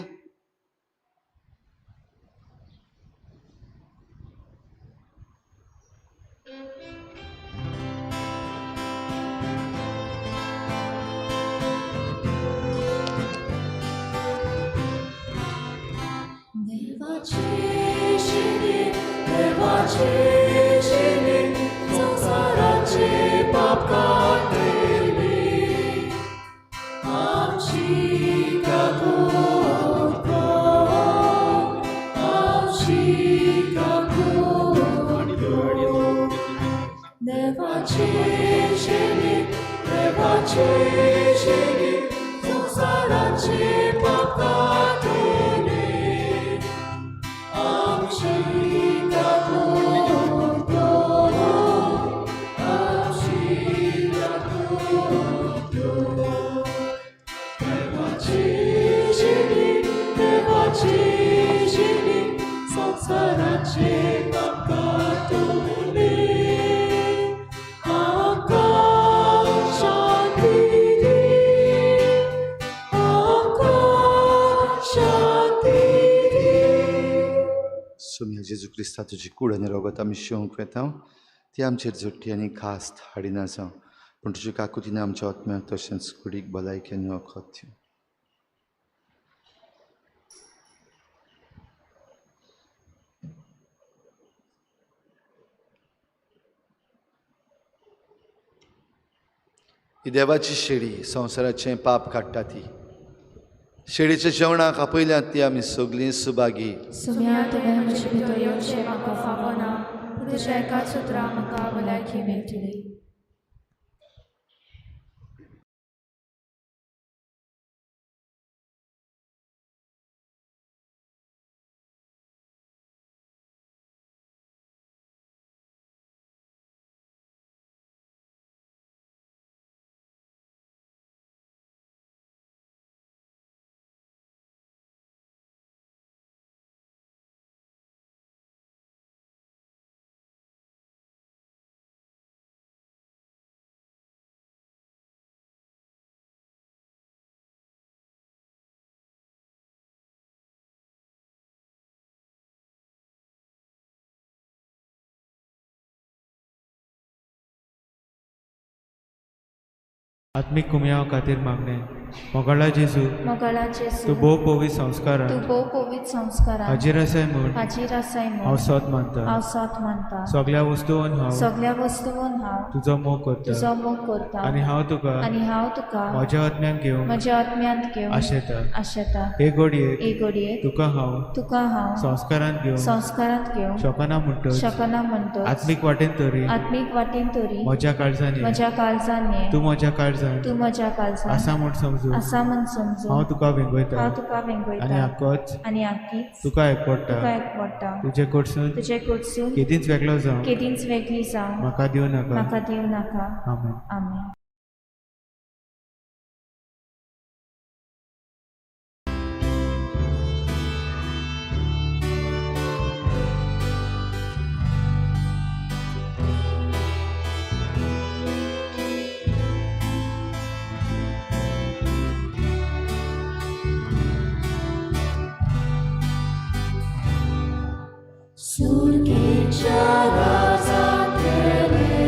Amci kakut देवाची शिडी देवाची शिडी संवसाराची पाप काडटली आमची काकूट कर आमची काकूट कर देवाची शिडी देवाची शिडी संवसाराची पाप काडटली आमकां शांती दी आमकां शांती दी. सोम्या जेजू क्रिस्ता तुजी कूड आनी रोगत आमी शेवंक वेता ती आमचेर झोट्टी आनी खास्त हाडिना जावं पूण तुज्या काकुतीन आमच्या आत्म्याक तशेंच कुडीक भलायकी आनी वखद दिवं. ही देवाची शेळी संवसाराचें पाप काडटा ती शेळीच्या जेवणाक आपयल्यात ती आमी सगलीं सुभागी. सुम्या तुवें म्हजे भितर येवचें म्हाका फावना पूण तुज्या एकाच उतरान म्हाका भलायकी मेळटली. आत्मीक कुमयाव खातीर मागणें. मोगाळा जेजू, मोगाळा जेजू, तूं भोव पवित्र तूं संस्कारान भोव पवित्र संस्कारान हाजीर आसाय म्हूण हाजीर आसाय हांव म्हूण सोत मानता. हांव सोत मानता. सगल्या वस्तून हांव सगल्या वस्तून हांव तुजो मोग करता तुजो मोग करता आनी हांव तुका आनी हांव तुका म्हज्या आत्म्यान घेवंक म्हज्या आत्म्यांत घेवन आशेता. आशेता. हे घडयेक हे घडयेक तुका हांव तुका हांव संस्कारांत घेवंक संस्कारांत घेवंक शकना म्हणटच शकना म्हणटच आत्मीक वाटेन तरी आत्मीक वाटेन तरी म्हज्या काळजान ये. म्हज्या काळजान ये. तूं म्हज्या काळजान तूं म्हज्या काळजान आसा म्हूण समजून आसा म्हूण समजून हांव तुका वेंगयता हांव तुका आनी वेंगयता आकोच आनी आकीच तुका एकवडटा. तुका एकवडटा. तुजे कडसून तुजे कडसून केदींच वेगळो जावं केदींच वेगळी जावं म्हाका दिवं नाका. म्हाका दिवं नाका. आमेन. आमेन. सुर्गेच्या राजा केले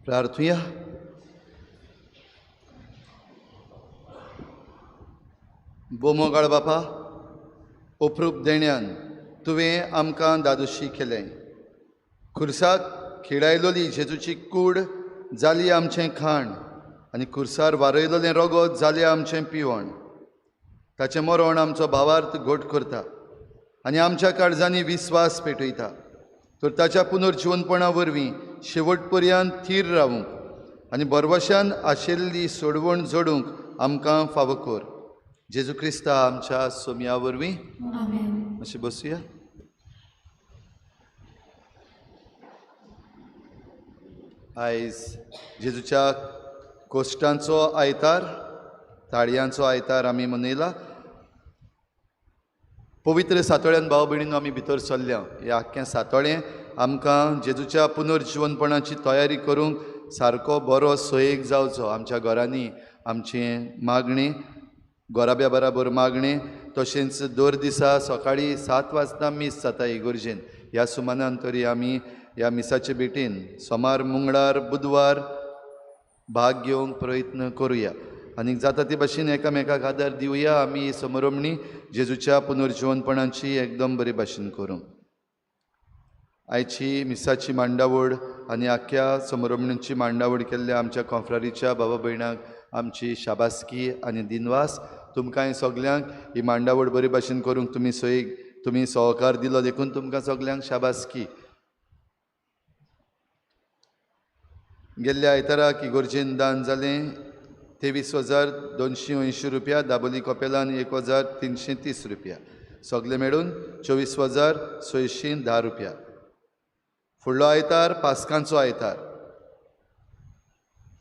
प्रार्थुया. बोमोगाळ बापा, अप्रूप देण्यान तुवें आमकां दादोशी केलें. खुर्साक खिडायलोली जेजूची कूड जाली आमचें खाण आनी खुर्सार वारयलोलें रगत जालें आमचें पिवण. ताचें मरण आमचो भावार्थ घट करता आनी आमच्या काळजांनी विस्वास पेटयता. तर ताच्या पुनर्जिवनपणा वरवीं शेवट पर्यंत थीर रावूंक आनी बरवशान आशिल्ली सोडवण जोडूंक आमकां फावो कर. जेजू क्रिस्ता आमच्या सोमया वरवीं. अशें बसुया. आयज जेजूच्या कोश्टांचो आयतार, ताळयांचो आयतार आमी मनयला. पवित्र सातोळ्यान भाव भयणीनो आमी भितर सरल्या. हें आख्खें सातोळें आमकां जेजूच्या पुनर्जिवनपणाची तयारी करूंक सारको बरो सोयेक जावचो. आमच्या घरांनी आमचें मागणें, गोराब्या बराबर मागणें, तशेंच दर दिसा सकाळीं 7 वाजता मीस जाता इगोर्जेन. ह्या सुमानान तरी आमी ह्या मिसाचे भेटीन सोमार, मंगळार, बुधवार भाग घेवंक प्रयत्न करुया आनी जाता ते भाशेन एकामेकाक आदार दिवया. आमी समरमणी जेजूच्या पुनर्जिवनपणाची एकदम बरे भाशेन करूंक. आयची मिसाची मांडावळ आनी आख्ख्या समरमणीची मांडावळ केल्ल्या आमच्या कॉन्फ्रारीच्या बाबा भयणांक आमची शाबासकी आनी दिनवास. तुमकांय सगल्यांक ही मांडावळ बरे भाशेन करूंक तुमी सोयीक तुमी सहकार दिलो देखून तुमकां सगल्यांक शाबासकी. गेल्ल्या आयताराक इगोर्जेन दान जालें 23,280 रुपया, दाबोली कपेलान 1,330 रुपया, सगळे मेळून 24,610 रुपया. फुडलो आयतार पास्कांचो आयतार.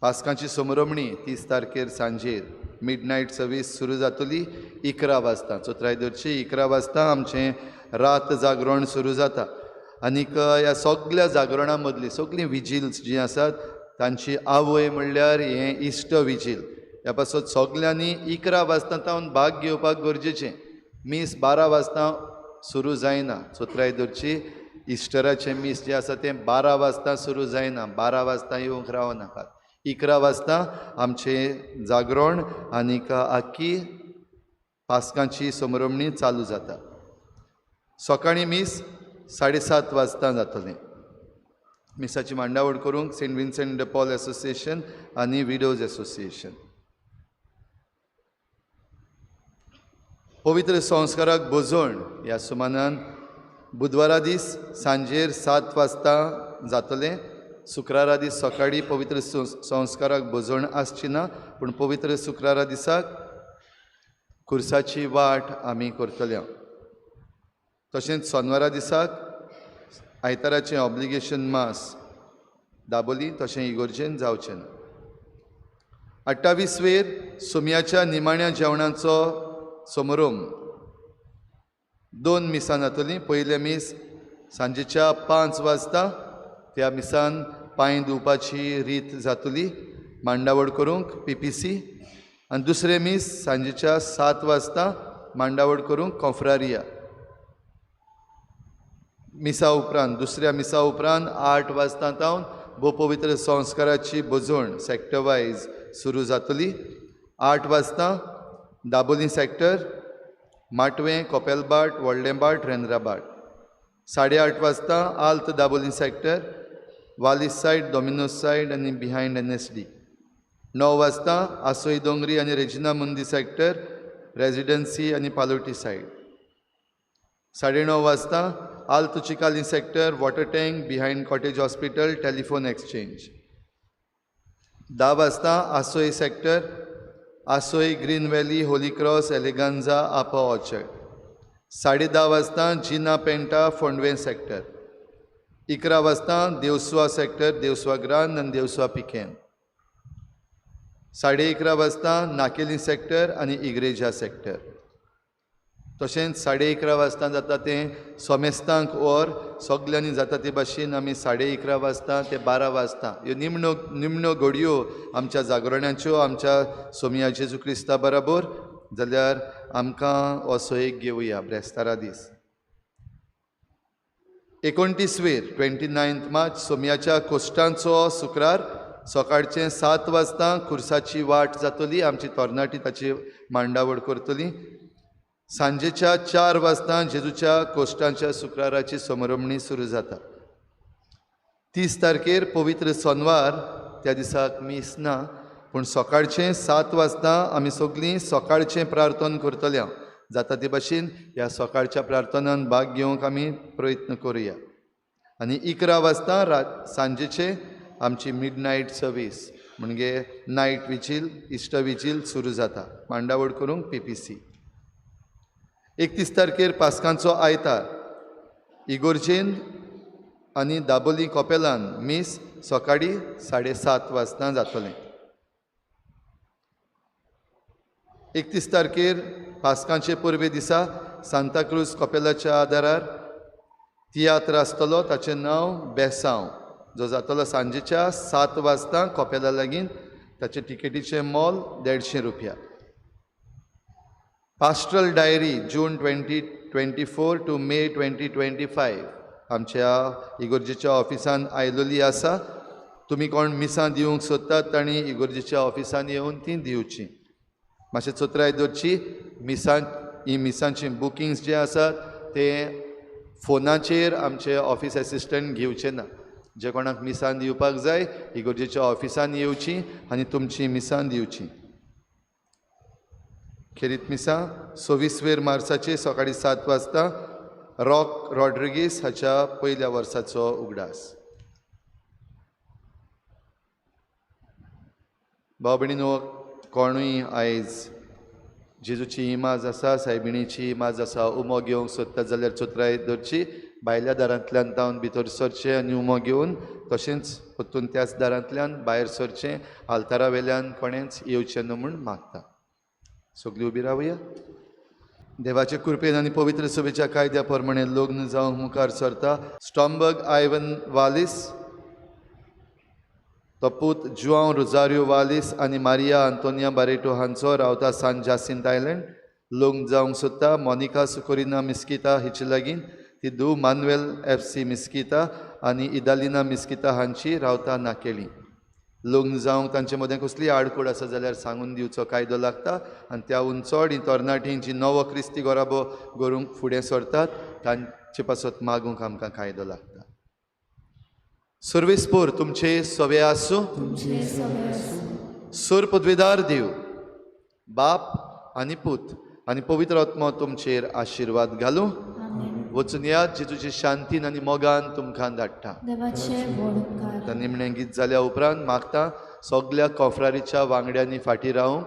पास्कांची समरमणी 30 तारखेर सांजेर मिडनायट सर्वीस सुरू जातली 11 वाजता. चोत्राय दरची 11 वाजता आमचें रात जागरण सुरू जाता. आनीक ह्या सगल्या जागरणां मदलीं सगळीं विजिल्स जीं आसात तांची आवय म्हणल्यार हें इश्ट विजील. ह्या पासत सगल्यांनी 11 वाजता तावन भाग घेवपाक गरजेचें. मीस 12 वाजता सुरू जायना. चोत्राय दरची इस्टराचें मीस जें आसा तें 12 वाजता सुरू जायना. 12 वाजता येवंक रावनाकात. 11 वाजता आमचें जागरण आनीक आख्खी पास्कांची समरमणी चालू जाता. सकाळीं मीस 7:30 वाजता जातलें. मिसाची मांडावळ करूंक Saint Vincent de Paul association आनी विडोज एसोसिएशन. पवित्र संस्काराक भोजवण ह्या सुमानान बुधवारा दीस सांजेर 7 वाजता जातलें. शुक्रारा दीस सकाळीं पवित्र संस्काराक भोजवण आसची ना, पूण पवित्र शुक्रारा दिसाक खुर्साची वाट आमी करतले. तशेंच सोनवारा दिसाक आयताराचें ऑब्लिगेशन मास दाबोली तशें इगोर्जेन जावचें ना. 28 वेर सोमयाच्या निमाण्या जेवणाचो समारोंभ. 2 मिसां जातलीं. पयलें मीस सांजेच्या 5 वाजता. त्या मिसान पांय धुवपाची रीत जातली मांडावळ करूंक PPC. आनी दुसरें मीस सांजेच्या 7 वाजता मांडावळ करूंक कॉफ्रारिया. मिसा उपरांत दुसऱ्या मिसा उपरांत 8 वाजता तावन भोवपवित्र संस्काराची भोजवण सॅक्टर वायज सुरू जातली. 8 वाजता दाबोली सॅक्टर, माटवें, कोपेलबाट, व्हडलेंबाट, रेंद्राबाट. 8:30 वाजता आल्त दाबोली सॅक्टर, वाली सायड, डॉमिनोज सायड आनी बिहायंड NSD. 9 वाजता आसोई दोंगरी आनी रेजिना मुंदी सॅक्टर, रेजिडन्सी आनी पालोटी सायड. 9:30 वाजता आल्त Chicalim sector, water tank behind cottage hospital, telephone exchange. 10 वाजता आसोई sector, Asoi green valley, holy cross, Eleganza, आपा ऑर्चर्ड. 10:30 वाजता जिना पेंटा, फोंडवें सॅक्टर. 11 वाजता देवसुआ सॅक्टर, देवसुआ ग्रांद आनी देवसुआ पिकेन. 11:30 वाजता नाकेली सॅक्टर आनी इग्रेजा सॅक्टर. तशेंच 11:30 वाजता जाता तें सोमेस्तांक ओर सगल्यांनी जाता ते भाशेन आमी 11:30 वाजता ते 12 वाजता ह्यो निमण्यो निमण्यो घडयो आमच्या जागरणाच्यो आमच्या सोमया जेजू क्रिस्ता बराबर जाल्यार आमकां हो सोयेक घेवया ब्रेस्तारा दीस. 29 वेर 29 मार्च सोमयाच्या कोश्टांचो शुक्रार. सकाळचें 7 वाजता खुर्साची वाट जातली, आमची तरणाटी ताची मांडावळ करतली. सांजेच्या 4 वाजता जेजूच्या कोश्टांच्या शुक्राराची समरमणी सुरू जाता. 30 तारखेर पवित्र सोनवार, त्या दिसाक मीस ना, पूण सकाळचें 7 वाजता आमी सगळीं सकाळचें प्रार्थना करतले. जाता ते भाशेन ह्या सकाळच्या प्रार्थनान भाग घेवंक आमी प्रयत्न करुया. आनी 11 वाजता रात सांजेचे आमची मिड नायट सर्वीस म्हणजे नायट विजील, इश्ट विजील सुरू जाता, मांडावळ करूंक PPC. 31 तारखेर पास्कांचो आयतार, इगोर्जेन आनी दाबोली कॉपेलान मीस सकाळीं 7:30 वाजता जातलें. 31 तारखेर पास्कांचे परबे दिसा सांताक्रूज कॉपेलाच्या आदारार तियात्र आसतलो, ताचें नांव बेसांव, जो जातलो सांजेच्या 7 वाजता कॉपेला लागीं. ताचे टिकेटीचें मोल 150 रुपया. Pastoral diary June 2024 to May 2025 आमच्या इगोर्जेच्या ऑफिसान आयलोली आसा. तुमी कोण मिसां दिवंक सोदतात तांणी इगोर्जेच्या ऑफिसान येवन ती दिवची. मातशें चत्राय दवरची, मिसां ही मिसांची बुकिंग्स जे आसात ते फोनाचेर आमचे ऑफिस एसिस्टंट घेवचे ना. जे कोणाक मिसां दिवपाक जाय इगोर्जेच्या ऑफिसान येवची आनी तुमची मिसां दिवची. खेरीत मिसां 26 मार्चाचे सकाळीं 7 वाजता रॉक रॉड्रिगीस हाच्या पयल्या वर्साचो उगडास. भाव भयणीनो, कोणूय आयज जेजूची इमाज आसा, सायबिणीची इमाज आसा, उमो घेवंक सोदता जाल्यार चोत्राय दवरची, भायल्या दारांतल्यान तावन भितर सरचें आनी उमो घेवन तशेंच परतून त्याच दारांतल्यान भायर सरचें, आल्तारा वेल्यान कोणेंच येवचें न्हू म्हूण मागता. सगळीं उबी रावया. देवाचे कृपेन आनी पवित्र सभेच्या कायद्या प्रमाणे लग्न जावंक मुखार सरता स्टॉम्बर्ग आयवन वालीस, तो पूत जुआंव रोजारियो वालीस आनी मारिया आंतोनिया बारेटो हांचो, रावता सान जासिंत आयलंड. लग्न जावंक सोदता मोनिका सुकोरिना मिस्किता हिचे लागीं, ती धूव मानुएल FC मिस्किता आनी इदालिना मिस्किता हांची, रावता नाकेली. लग्न जावंक तांचे मदें कसली आडखळ आसा जाल्यार सांगून दिवचो कायदो लागता आनी त्याहून चड ही तरणाटीं जी नवो क्रिस्ती गोराबो करूंक फुडें सरतात तांचे पासत मागूंक आमकां कायदो लागता. सर्वेस्पोर तुमचे सवे आसूं. सोर पदवेदार देव बाप आनी पूत आनी पवित्र आत्मो तुमचेर आशिर्वाद घालूं. वचून यात, जेजूचे शांतीन आनी मोगान तुमकां धाडटा. आतां निमणें गीत जाल्या उपरांत मागता सगल्या कोफरारीच्या वांगड्यांनी फाटीं रावंक,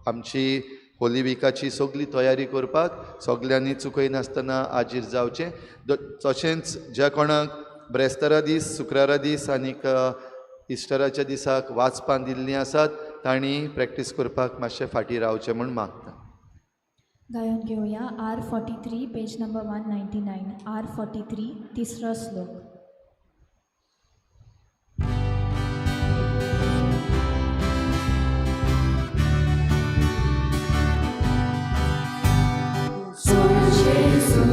आमची होली विकाची सगली तयारी करपाक सगल्यांनी चुकयनासतना आजीर जावचें. तशेंच ज्या कोणाक ब्रेस्तारा दीस, शुक्रारा दीस आनीक इस्टराच्या दिसाक वाचपां दिल्लीं आसात तांणी प्रॅक्टीस करपाक मातशें फाटीं रावचें म्हूण मागता. गायन घेवया R43 page number 199. R43 तिसरो श्लोक. Gesù,